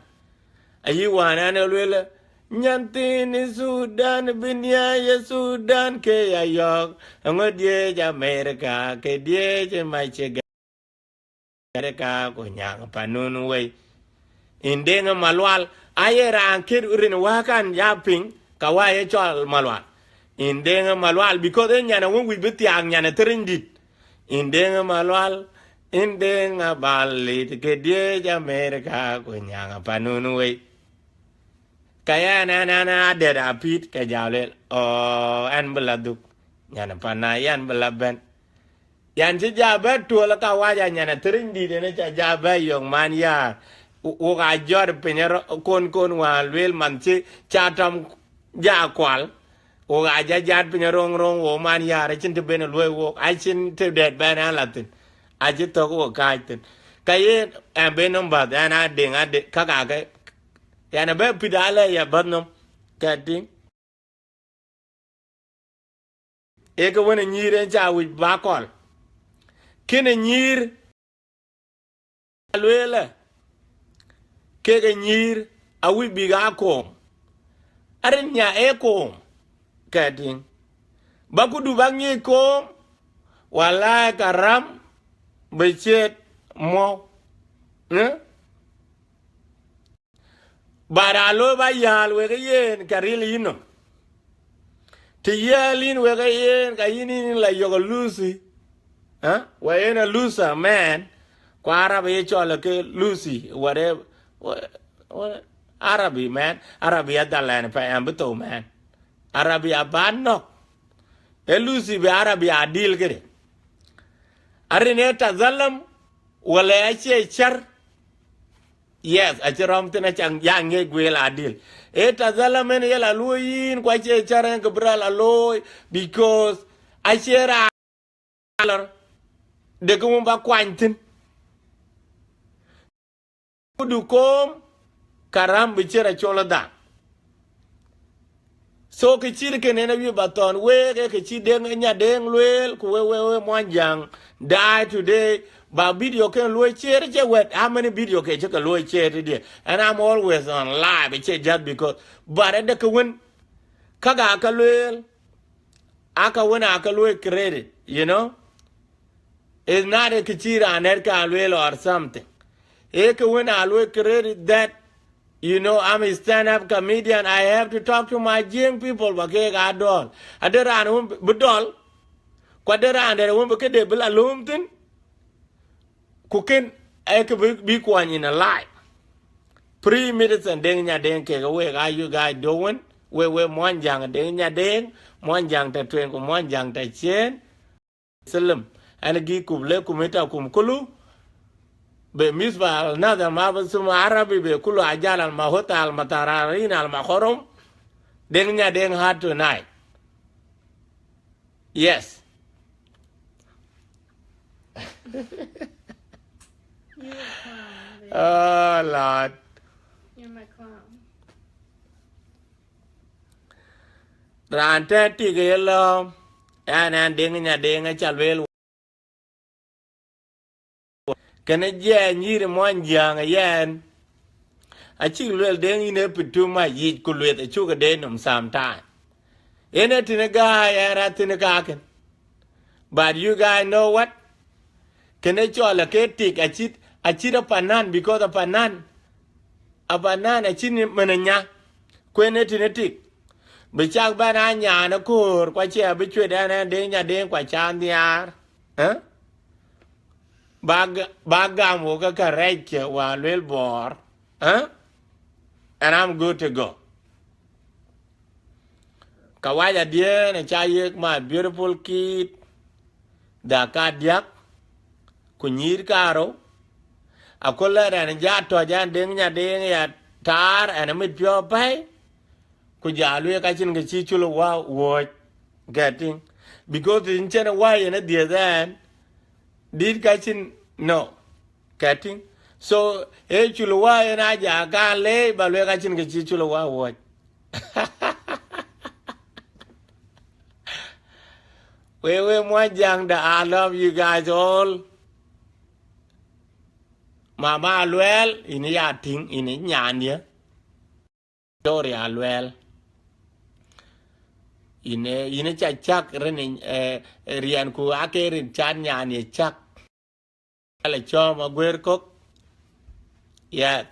Ayï wään ɛn ë lueel, nyan thiin ë Thudan bï nhiac ë Thudan ke ya yɔ̈ɔ̈k, eŋö diëëc America ke diëëc ë mac cï America ku nyaŋ panun wei. Yïn Deŋ Malual, aye raan kët rin wäkan ya piŋ, ka wä ye cɔl Malual. Yïn Deŋ Malual, because ë nyan awën wïc bï thiaak nyan ë thëriny dït. Yïn Deŋ Malual, yïn Deŋ Abalit ke diëëc America ku nyaŋ panun wei. Ka yɛn ɛn, ɛn, ɛn adɛ̈t apït, ke ja lueel, ɔ, ɛn bï la dhuk. Nyan pan na yɛn bï la bɛ̈n. Yan cï ja bɛ tuɔl ka wac anyan athëriny dït, en ca ja bɛ yök man yaar. Wo, wo ka jɔt piny ro-, kon, kon wään lueel man cï ca tɔm ja kual. Wo ka ja jat piny roŋ roŋ wo man yaar, acïn të ben luɔi wok, acïn të dɛt bɛn an la thïn. Acï thök wo kääc thïn. Ka yen, ɛn ben nɔm bäth, ɛn a Deŋ, a Deŋ, ka ka ke, yan abɛ pït alɛ ya bäth nɔm. Kɛ tïŋ. Ee ke wën ë nyïïr en ca wïc ba kɔl. Kënë nyïïr, alueelë, kek ë nyïïr, awïc bïk aa koom. Arin nya ee koom, kɛ tïŋ. Ba kudu ba ŋic koom, walai ka ram bï ciët muɔ̈u. Ë? But alo ba yääl wek ë yen, ka ril yïn nɔm. Të yääl yïn wek ë yen, ka yïn yïn la yök ë Lucy. Huh? Wala yen a loser, man. Ku Arab ye cɔl ke Lucy, whatever. Wha-, wha-, Arabi, man. Arabi adhal ɛn pa ɛn bï thou, man. Arabi aba nɔ̈k. E Lucy bï Arabi adil këde. Arin e tadhalam, wala acie cär. Yes, acï rɔm thïn, aca ya ŋiɛc gueel adil. E tadhalam en ye la luɔi yïn, ku acie cär en ke bï rɔt la looi, because acie raan lɔr de ke wun ba kuany thïn. Ku du koom, ka ram bï cï rɔt col adhaŋ. So kë cït kën en awiëc ba thɔ̈n week, ee kë cï Deŋ, Nya Deŋ lueel, ku we, we, we Muɔnyjäŋ, die today, ba video kën luɔi share, cï wɛ̈t, how many video ke cï ke luɔi share tëdiɛ̈? And I'm always on live, it's just because, but ade ke wën, ka ga ka lueel, aka wën aka luɔi credit, you know? It's not a kë cï raan nɛ̈t ka lueel or something. Ee kë wën a luɔi credit that, you know, I'm a stand-up comedian. I have to talk to my Jiëŋ people, ba keek aa dɔl. Ade raan wën bï dɔl, ku ade raan dɛ̈t wën bï këde bï la lööm thïn, ku kën ee kë bï, bï kuɔny in a life. Free medicine, Deŋ Nya Deŋ kek week, are you guys doing? We, we Muɔnyjäŋ, Deŋ Nya Deŋ, Muɔnyjäŋ tɔ̈ tueŋ ku Muɔnyjäŋ tɔ̈ ciëën. Salam. Ana gi kum le kum ita kum kulu. Be misba al nadha ma basum Arabi be kulu ajal al mahota al matararin al mahorom. Deŋ Nya Deŋ hard tonight. Yes. You're a clown, baby. Oh, Lord. You're my clown. Raan tɛ̈ tik ye lɔ, ɛn, ɛn Deŋ Nya Deŋ aca lueel. Kënë jiɛɛny yïn Muɔnyjäŋ ë yɛn. Acïk lueel Deŋ yïn ë pï too much yic ku lueth acuk ë de nɔm sometime. Yen ë tïn ë gääi ɛn rɛ̈t thïn ë kakën. But you guys know what? Kënë cɔl ë ke tik acït, acït apanan, because apanan, apanan acït mën ë nya. Ku yen ë tïn ë tik. Bï cak bɛ̈n aa nyan ë köör, ku acie abï cuet ɛn ɛn Deŋ Nya Deŋ ku aca nhiaar. Eh? Ba ga-, ba gam wo ke ka rɛc ke wa luel Bor. Eh? And I'm good to go. Kawaja diɛ̈n ë ca yek my beautiful kid, dhaka diäk, ku nyïïr kaarou. Aköl lɛ̈ɛ̈r ɛn ja tɔ̈c ɛn Deŋ Nya Deŋ ya taar ɛn amit piɔ̈u apɛi, ku ja lueel ka cïn kë cï cul wä wuɔ̈c, getting. Because yïn cïn wä yen ë dhiëth ɛn, dït ka cïn, no. Getting. So, ee cul wä yen a ja ka leec, ba lueel ka cïn kë cï cul wä wuɔ̈c. We, we Muɔnyjäŋda, I love you guys all. Mama Aluɛl, yïn ya tïŋ, yïn nyan ye. Victoria Aluɛl. Yïn, yïn ca cak rin, eh, riɛnku ake rin can nyan ye cak. Ala cɔm aguer kök. Yes.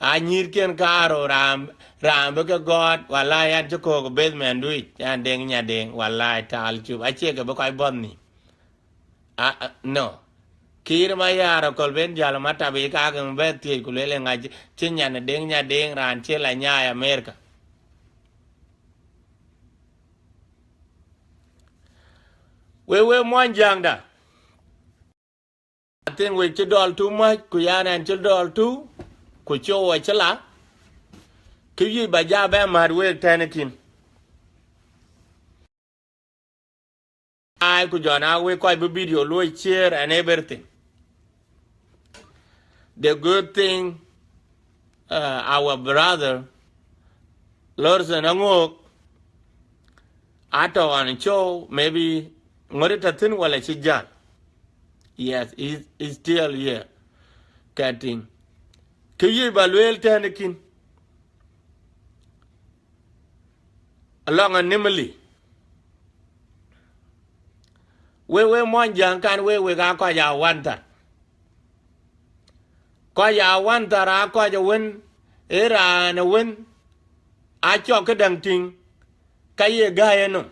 A nyïïrken kaarou ram, ram bï ke gɔɔt, wala yan cï kök basement duic, yan Deŋ Nya Deŋ, wala tal cup, acie ke bï kɔc bɔ̈th ni. A, a, no. Kiir Mayar aköl ben jäl matap yic kakë bɛ thiëc ku lueel ŋa cï, cï nyan Deŋ Nya Deŋ raan cï la nyaai America. We, we Muɔnyjäŋda. I think we cï dɔl too much, ku yan ɛn cï dɔl too, ku show acï la. Kë wiëc ba ja bɛ mät week tɛ̈n kïn. Ai, ku jɔn a wek kɔc bï video luɔi share and everything. The good thing, uh, our brother, Lorson Aŋok, atɔ̈ on show, maybe ŋöri tɔ̈ thïn wala cï jäl. Yes, he's, he's still here. Getting. Kë wiëc ba lueel tɛ̈n kïn. Alɔŋ animali. We, we Muɔnyjäŋ kan we, we ka kɔc a wanthar. Kɔc a wanthar a kɔc awën, ee raan awën, a cɔk këdäŋ tïŋ, ka ye gäi enɔm.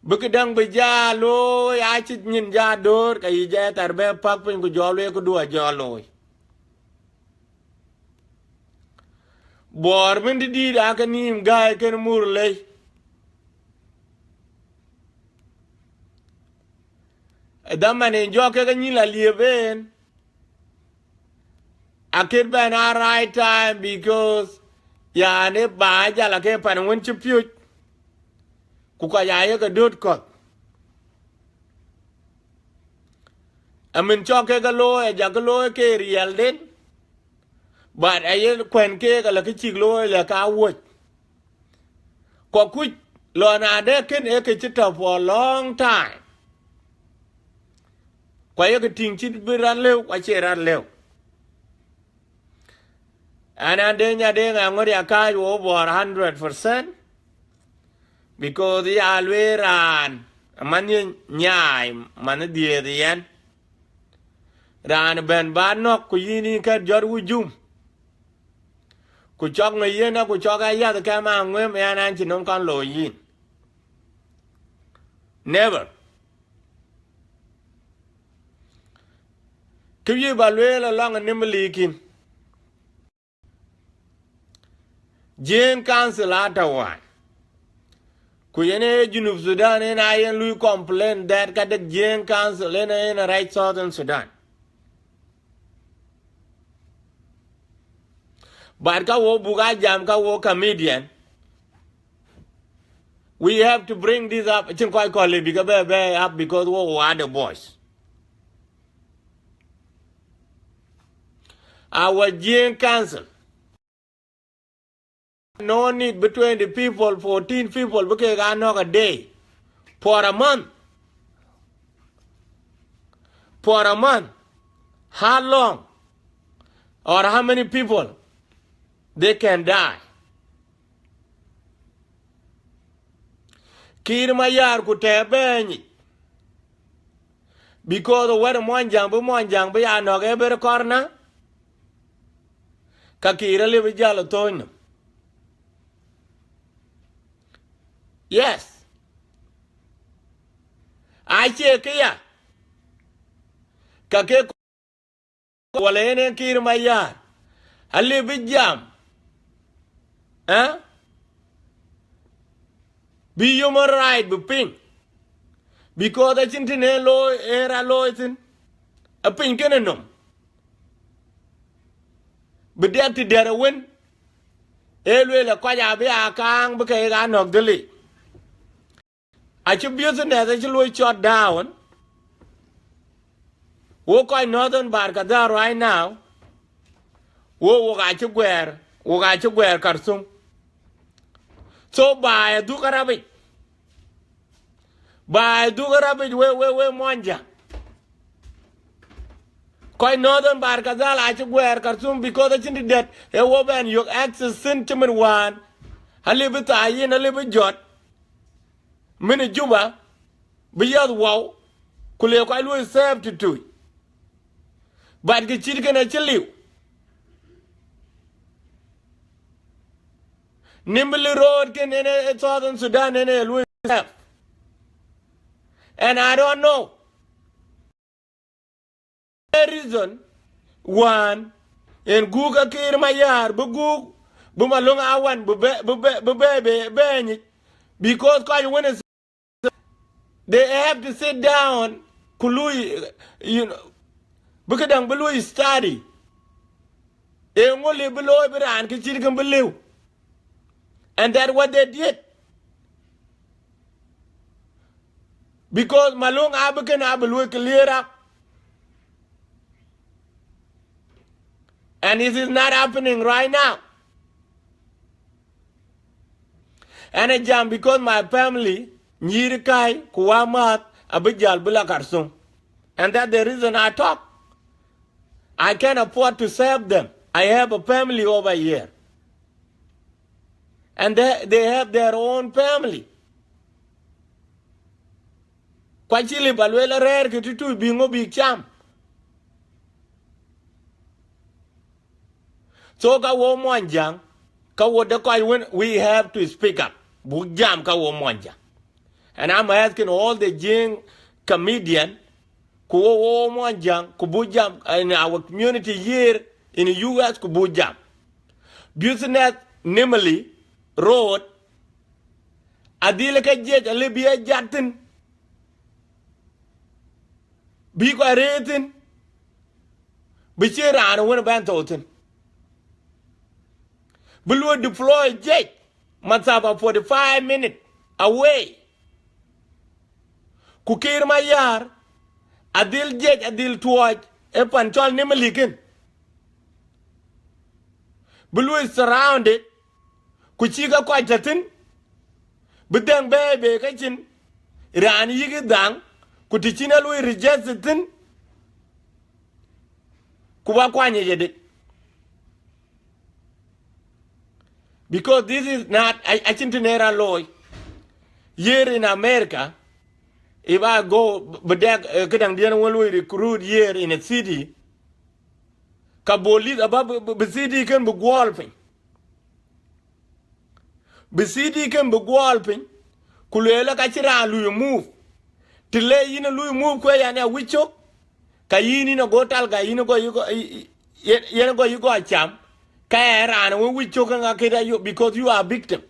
Bï këdäŋ bï ja looi, acï nyin ja döör, ke yï ja thar bɛ päk piny, ku jɔ lueel këdu ajɔ looi. Bɔɔr min dït dït aake nïïm gäi kën mur lei. Ë dhaman en jɔ kek anyïl aliep en, akët bɛn a right time, because yani ba jal ake pan wën cï piöc, ku kɔc ayek adöt kɔ̈th. Amin cɔk kek ke looi, ajakë looi ke riɛlden, but aye kuɛn keek ala kë cïk looi la ka wuɔ̈c. Ku akuc lɔ na de kën ee kë cï tɔ̈ for a long time. Ku ayek tïŋ cït bï rat lëu, ku acie rat lëu. An, an de nya de ŋa ŋöt ya kääc wo bɔɔr hundred percent, because ya lueel raan, aman ye nyaai, man dhiëëth yɛn. Raan bɛ̈n ba nɔ̈k, ku yïn yïn kɛ̈t jɔt wujum. Ku cɔk ŋö yen, ku cɔk ayath kɛm aŋuëm, yan an cï nɔm kɔn looi yïn. Never. Kë wiëc ba lueel alɔŋ ë nimëliikin. Jiëëŋ Council atɔ̈ wään. Ku yen ee Junub Sudan, en a yen lui complain that ka dek Jiëëŋ Council en, en a rɛc Southern Sudan. But ka wo buk a jam ka wo comedian, we have to bring this up. Cïn kɔc kɔ̈l bï ke bɛ bɛ up because wo wo are the voice. Our Jiëëŋ Council. No need between the people, fourteen people, bï kek a nɔ̈k a day. For a month. For a month. How long? Or how many people they can die? Kiir Mayar ku tɛ̈ bɛ̈ɛ̈ny yic. Because wɛ̈t Muɔnyjäŋ bï Muɔnyjäŋ bï ya nɔ̈k ë bër kɔ̈rna, ka Kiir alëu bï jäl ë thööny nɔm. Yes. Acie këya, ka ke wala yen en Kiir Mayar, alëu bï jam, eh? Bï human right bï piŋ. Because acïn tën en looi, en ra looi thïn. Apiny kënë nɔm. Bï dɛk të dɛ̈t awën, ee lueel ë kɔc abï aa kaaŋ bï ke ɣa nɔ̈k dhël yic. Acï business acï luɔi shut down. Wo kɔc Northern Bahr el Ghazal right now, wo wok acï guɛɛr, wok acï guɛɛr Khartoum. So baai adhuk Arabic. Baai adhuk Arabic we, we, we Muɔnyjäŋ. Kɔc Northern Bahr el Ghazal acï guɛɛr Khartoum because acïn të dɛ̈t ee wo bɛn yök access thïn cïmën wään. Alëu bï thaai yïn, alëu bï jɔt. Min ë Juba, bï yäth wau, ku le kɔc luɔi serve tëtui. But kë cït kënë acï liu. Nimule Road kënë en ë Southern Sudan en ë luɔi serve. And I don't know. Ee reason wään en guuk Kiir Mayar, bï guuk, bï Malöŋ Awan, bï bɛ, bï bɛ, bï bɛ, bɛ, bɛ nyic. Because kɔc wën ë, they have to sit down, ku lui, you know, bï këdäŋ bï lui study. Eeŋö le bï looi bï raan kë cït kën bï lëu? And that what they did. Because Malöŋ abï kën abï luɔi clear up. And it is not happening right now. And a jam because my family, nyïïr kai, ku wämääth, abï jäl bï la Khartoum. And that's the reason I talk. I can't afford to serve them. I have a family over here. And they, they have their own family. Ku acï lëu ba lueel arɛ̈ɛ̈r kë tëtui bï ŋö bïk cam. So ka wo Muɔnyjäŋ, ka wo de kɔc wën, we have to speak up. Buk jam ka wo Muɔnyjäŋ. And I'm asking all the Jiëŋ comedian, ku wo, wo Muɔnyjäŋ, ku buk jam in our community here in U S, ku buk jam. Business Nimule Road, adhil ke jiëc alë bï e jat thïn, bï kɔc rëër thïn, bï cïn raan wën bɛ̈n thou thïn. Bï luɔi deploy jiëc, masafa forty five minute away. Ku Kiir Mayar adhil jiëc, adhil tuɔɔc ë pan cɔl Nimule kën. Bï luɔi surrounded, ku cï ke kɔc tɔ̈ thïn, bï dhëŋ bɛ̈ɛ̈i bei ke cïn raan yïk ë dhaŋ, ku të cïn e luɔi reject thïn, ku ba kuany yic ëdë. Because this is not, a-, acïn të ner a looi. Here in America, if I go, bï dɛk, eh, këdäŋdiɛn wën luɔi recruit here in a city, ka police aba bï, bï, bï city kën bï guɔɔl piny. Bï city kën bï guɔɔl piny, ku lueel ka cïn raan lui move. Të le yïn ë lui move ku ë yan ya wïc cök, ka yïn yïn ago tal, ka yïn ago yï go, yï, yï, yen, yen ago yï go cam, ka ë raan wën wïc cök ë ŋa këda yök, because you are victim.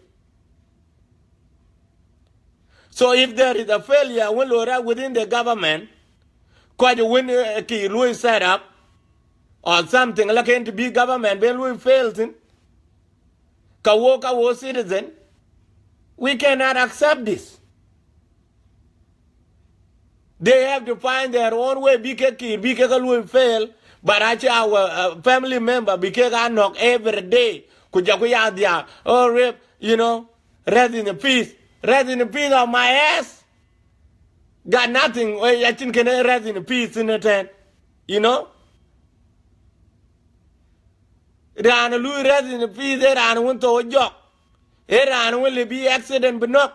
So if there is a failure wën loi rɛ̈k within the government, kɔc wën, eh, kë luɔi set up or something, like, en të bï government ben luɔi fail thïn, ka wo, ka wo citizen, we cannot accept this. They have to find their own way, bï ke Kiir, bï ke ke luɔi fail, but actually our, uh, family member bï ke ka nɔ̈k every day, ku jɔku ya dhiaak, oh, rip, you know, rest in peace. Rest in peace of my ass. Got nothing, eh, acïn kënë rest in peace in a tent, you know? Raan ë lui rest in peace, ë raan wën thou jɔk. Ë raan wën le bï accident bï nɔ̈k.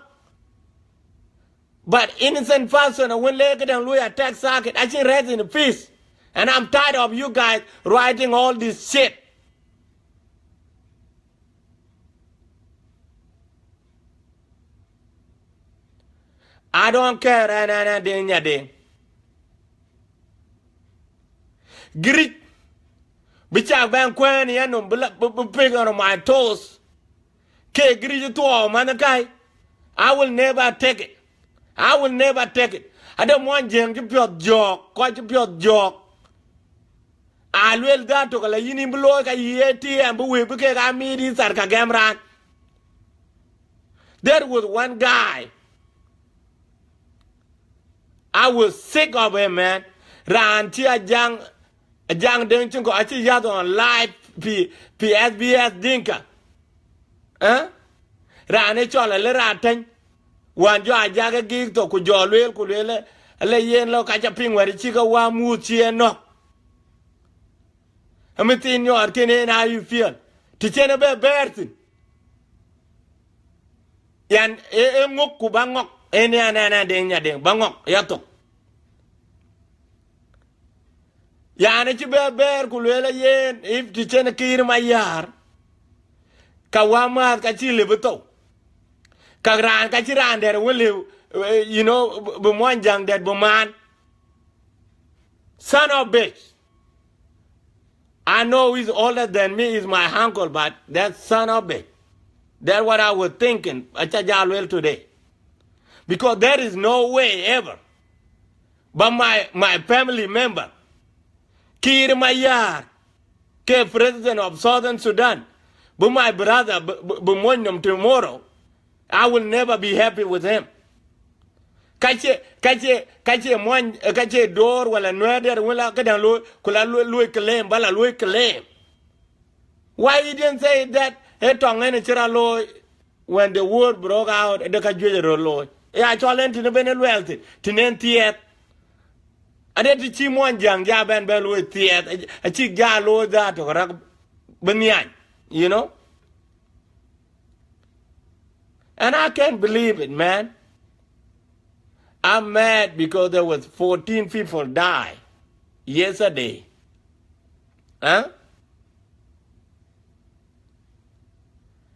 But innocent person, wën le këdäŋ lui attack circuit, acïn rest in peace. And I'm tired of you guys writing all this shit. I don't care, and, and, and, Deŋ Nyadeŋ. Giric, bï cak bɛn kuɛɛn ë yanɔm, bï la, bï, bï pick on my toes. Ke giric thuɔɔu, man ë kai. I will never take it. I will never take it. Ade Muɔnyjäŋ cï piɔ̈th jɔɔk, kɔc cï piɔ̈th jɔɔk. A luel dhät tök, ala yïn yïn bï looi ka yï A T M, bï wëu bï kek aa miit yï thar ka gɛm raan. There was one guy. I was sick of him, man. Raan cï Ajaŋ, Ajaŋ Deŋ Ciŋkɔ̈, acï yäth on live pi, pi S B S Dinka. Eh? Raan ë cɔl Alë Raan Tɛ̈ny. Wään jɔ Ajak ë gïïk thok, ku jɔ lueel, ku lueel, ale yen lɔ ka ca piŋ wɛ̈t cï ke wä muth cï en nɔ̈k. Ëmëthiin nyɔɔt kën en, how you feel? Të cïn ë bɛ bɛ̈ɛ̈r thïn. Yan, e, e ŋök ku ba ŋɔk, en yan, yan, yan Deŋ Nyadeŋ, ba ŋɔk, ya thok. Yan, acï bɛ bɛ̈ɛ̈r ku lueel yen, if të cïn Kiir Mayar, ka wä määth ka cï lëu bï thou. Ka raan, ka cï raan dɛ̈t wën lëu, eh, you know, bï, bï Muɔnyjäŋ dɛ̈t bï maan. Son of bitch. I know he's older than me, he's my uncle, but that son of bitch. That's what I was thinking. Aca jal well today. Because there is no way ever. But my, my family member, Kiir Mayar, ke president of Southern Sudan, bï my brother, bï, bï, bï mony nɔm tomorrow, I will never be happy with him. Ka cie, ka cie, ka cie mony, ka cie Door wala Nuɛɛr dɛ̈t wën la këdäŋ looi, ku la luɔi, luɔi claim, ba la luɔi claim. Why he didn't say that? E tɔŋ en cï ra looi, when the war broke out, de ka juëc röt looi. Ya cɔl en tënë ben e luɛɛl thïn, tënë en thiɛɛth. Ade të cï Muɔnyjäŋ ja bɛn bɛ luɔi thiɛɛth, acïk ja looi dhät tök rak bï nhiany, you know? And I can't believe it, man. I'm mad because there was fourteen people die yesterday. Huh?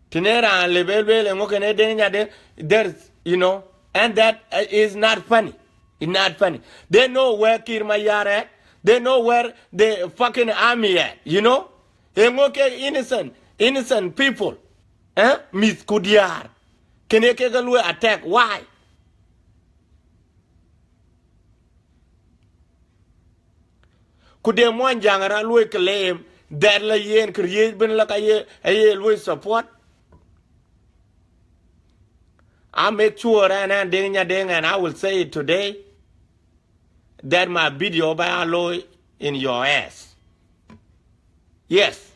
Tënë raan le bɛ lueel eŋö kënë Deŋ Nyadeŋ, there's, you know, And that, uh, is not funny. It's not funny. They know where Kiir Mayar at. They know where the fucking army at, you know? Eŋö ke innocent, innocent people. Eh? Mïth ku diäär. Kënë ke ke luɔi attack. Why? Ku de Muɔnyjäŋ raan luɔi claim that la yen këriëëc ëbën la ka ye, aye luɔi support. I make sure, and, and Deng Nyadeng, and I will say it today, that my video ba ya looi in your ass. Yes.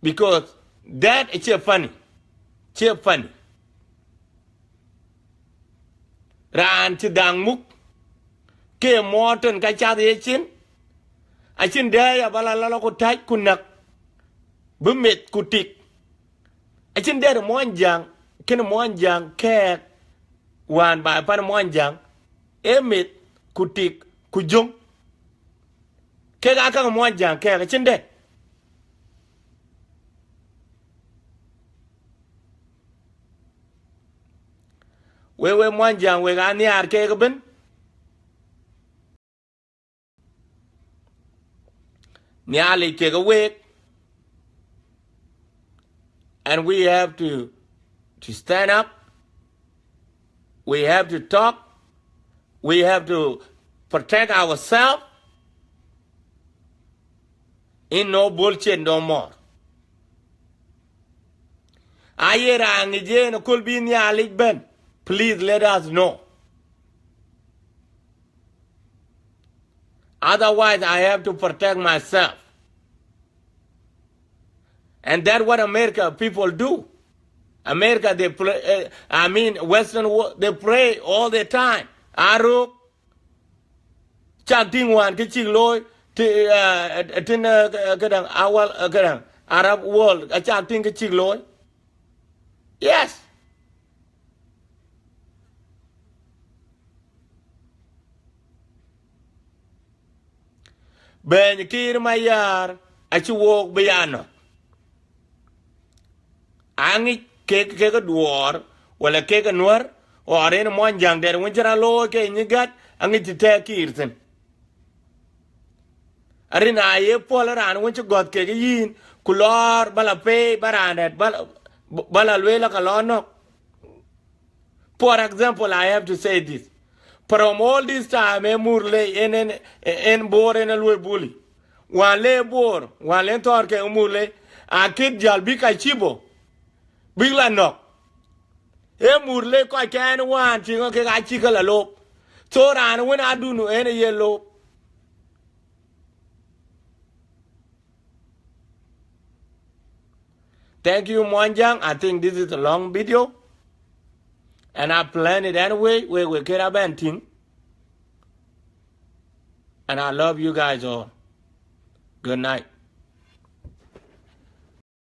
Because that is funny. Cie funny. Raan cï dhaŋ muk, ke mɔɔr tën ka cath ye cin, acïn dɛ̈ɛ̈r aba la lɔ ku täc ku näk, bï meth ku tik. Acïn dɛ̈ɛ̈r Muɔnyjäŋ, kënë Muɔnyjäŋ kɛɛk, wään baai pan Muɔnyjäŋ, ee meth ku tik ku jöŋ. Kek aa käk Muɔnyjäŋ kɛɛk, acïn dɛ̈ɛ̈r. Wek, wek Muɔnyjäŋ, wek aa nhiaar keek ëbën. Nhialic kek week. And we have to, to stand up. We have to talk. We have to protect ourselves. In no bullshit no more. Aye raan ŋic yen aköl bï Nhialic bɛ̈n, please let us know. Otherwise, I have to protect myself. And that's what America people do. America, they play, uh, I mean, Western world, they pray all the time. Aruk, cak tïŋ wään kë cïk looi, ti-, uh, tin, uh, këdäŋ, awal, uh, këdäŋ, Arab world, acak tïŋ kë cïk looi. Yes. Bɛ̈ny Kiir Mayar acï wook bï ya nɔ̈k. Aŋic kek, kek Duɔɔr, wala kek Nuär, or yen Muɔnyjäŋ dɛ̈t wën cï rɔt looi ke nyi gät, aŋic të tɛ̈k Kiir thïn. Rin aye puɔl raan wën cï gɔ̈th kek yïn, ku lɔɔr ba la pei, ba raan dɛ̈t, ba la, ba la lueel la ka lɔ nɔ̈k. For example, I have to say this. From all this time, ee Murle, en, en, en Bor, en luɔi bully. Wään le Bor, wään le thɔ̈r ke Murle, akït jäl bïk Achibo, bïk la nɔ̈k. Ee Murle kɔc kɛn wään tïŋ kek acï ke la lop. So raan wën adun en ye lop. Thank you, Muɔnyjäŋ. I think this is a long video. And I plan it anyway. We, we care about thing. And I love you guys all. Good night.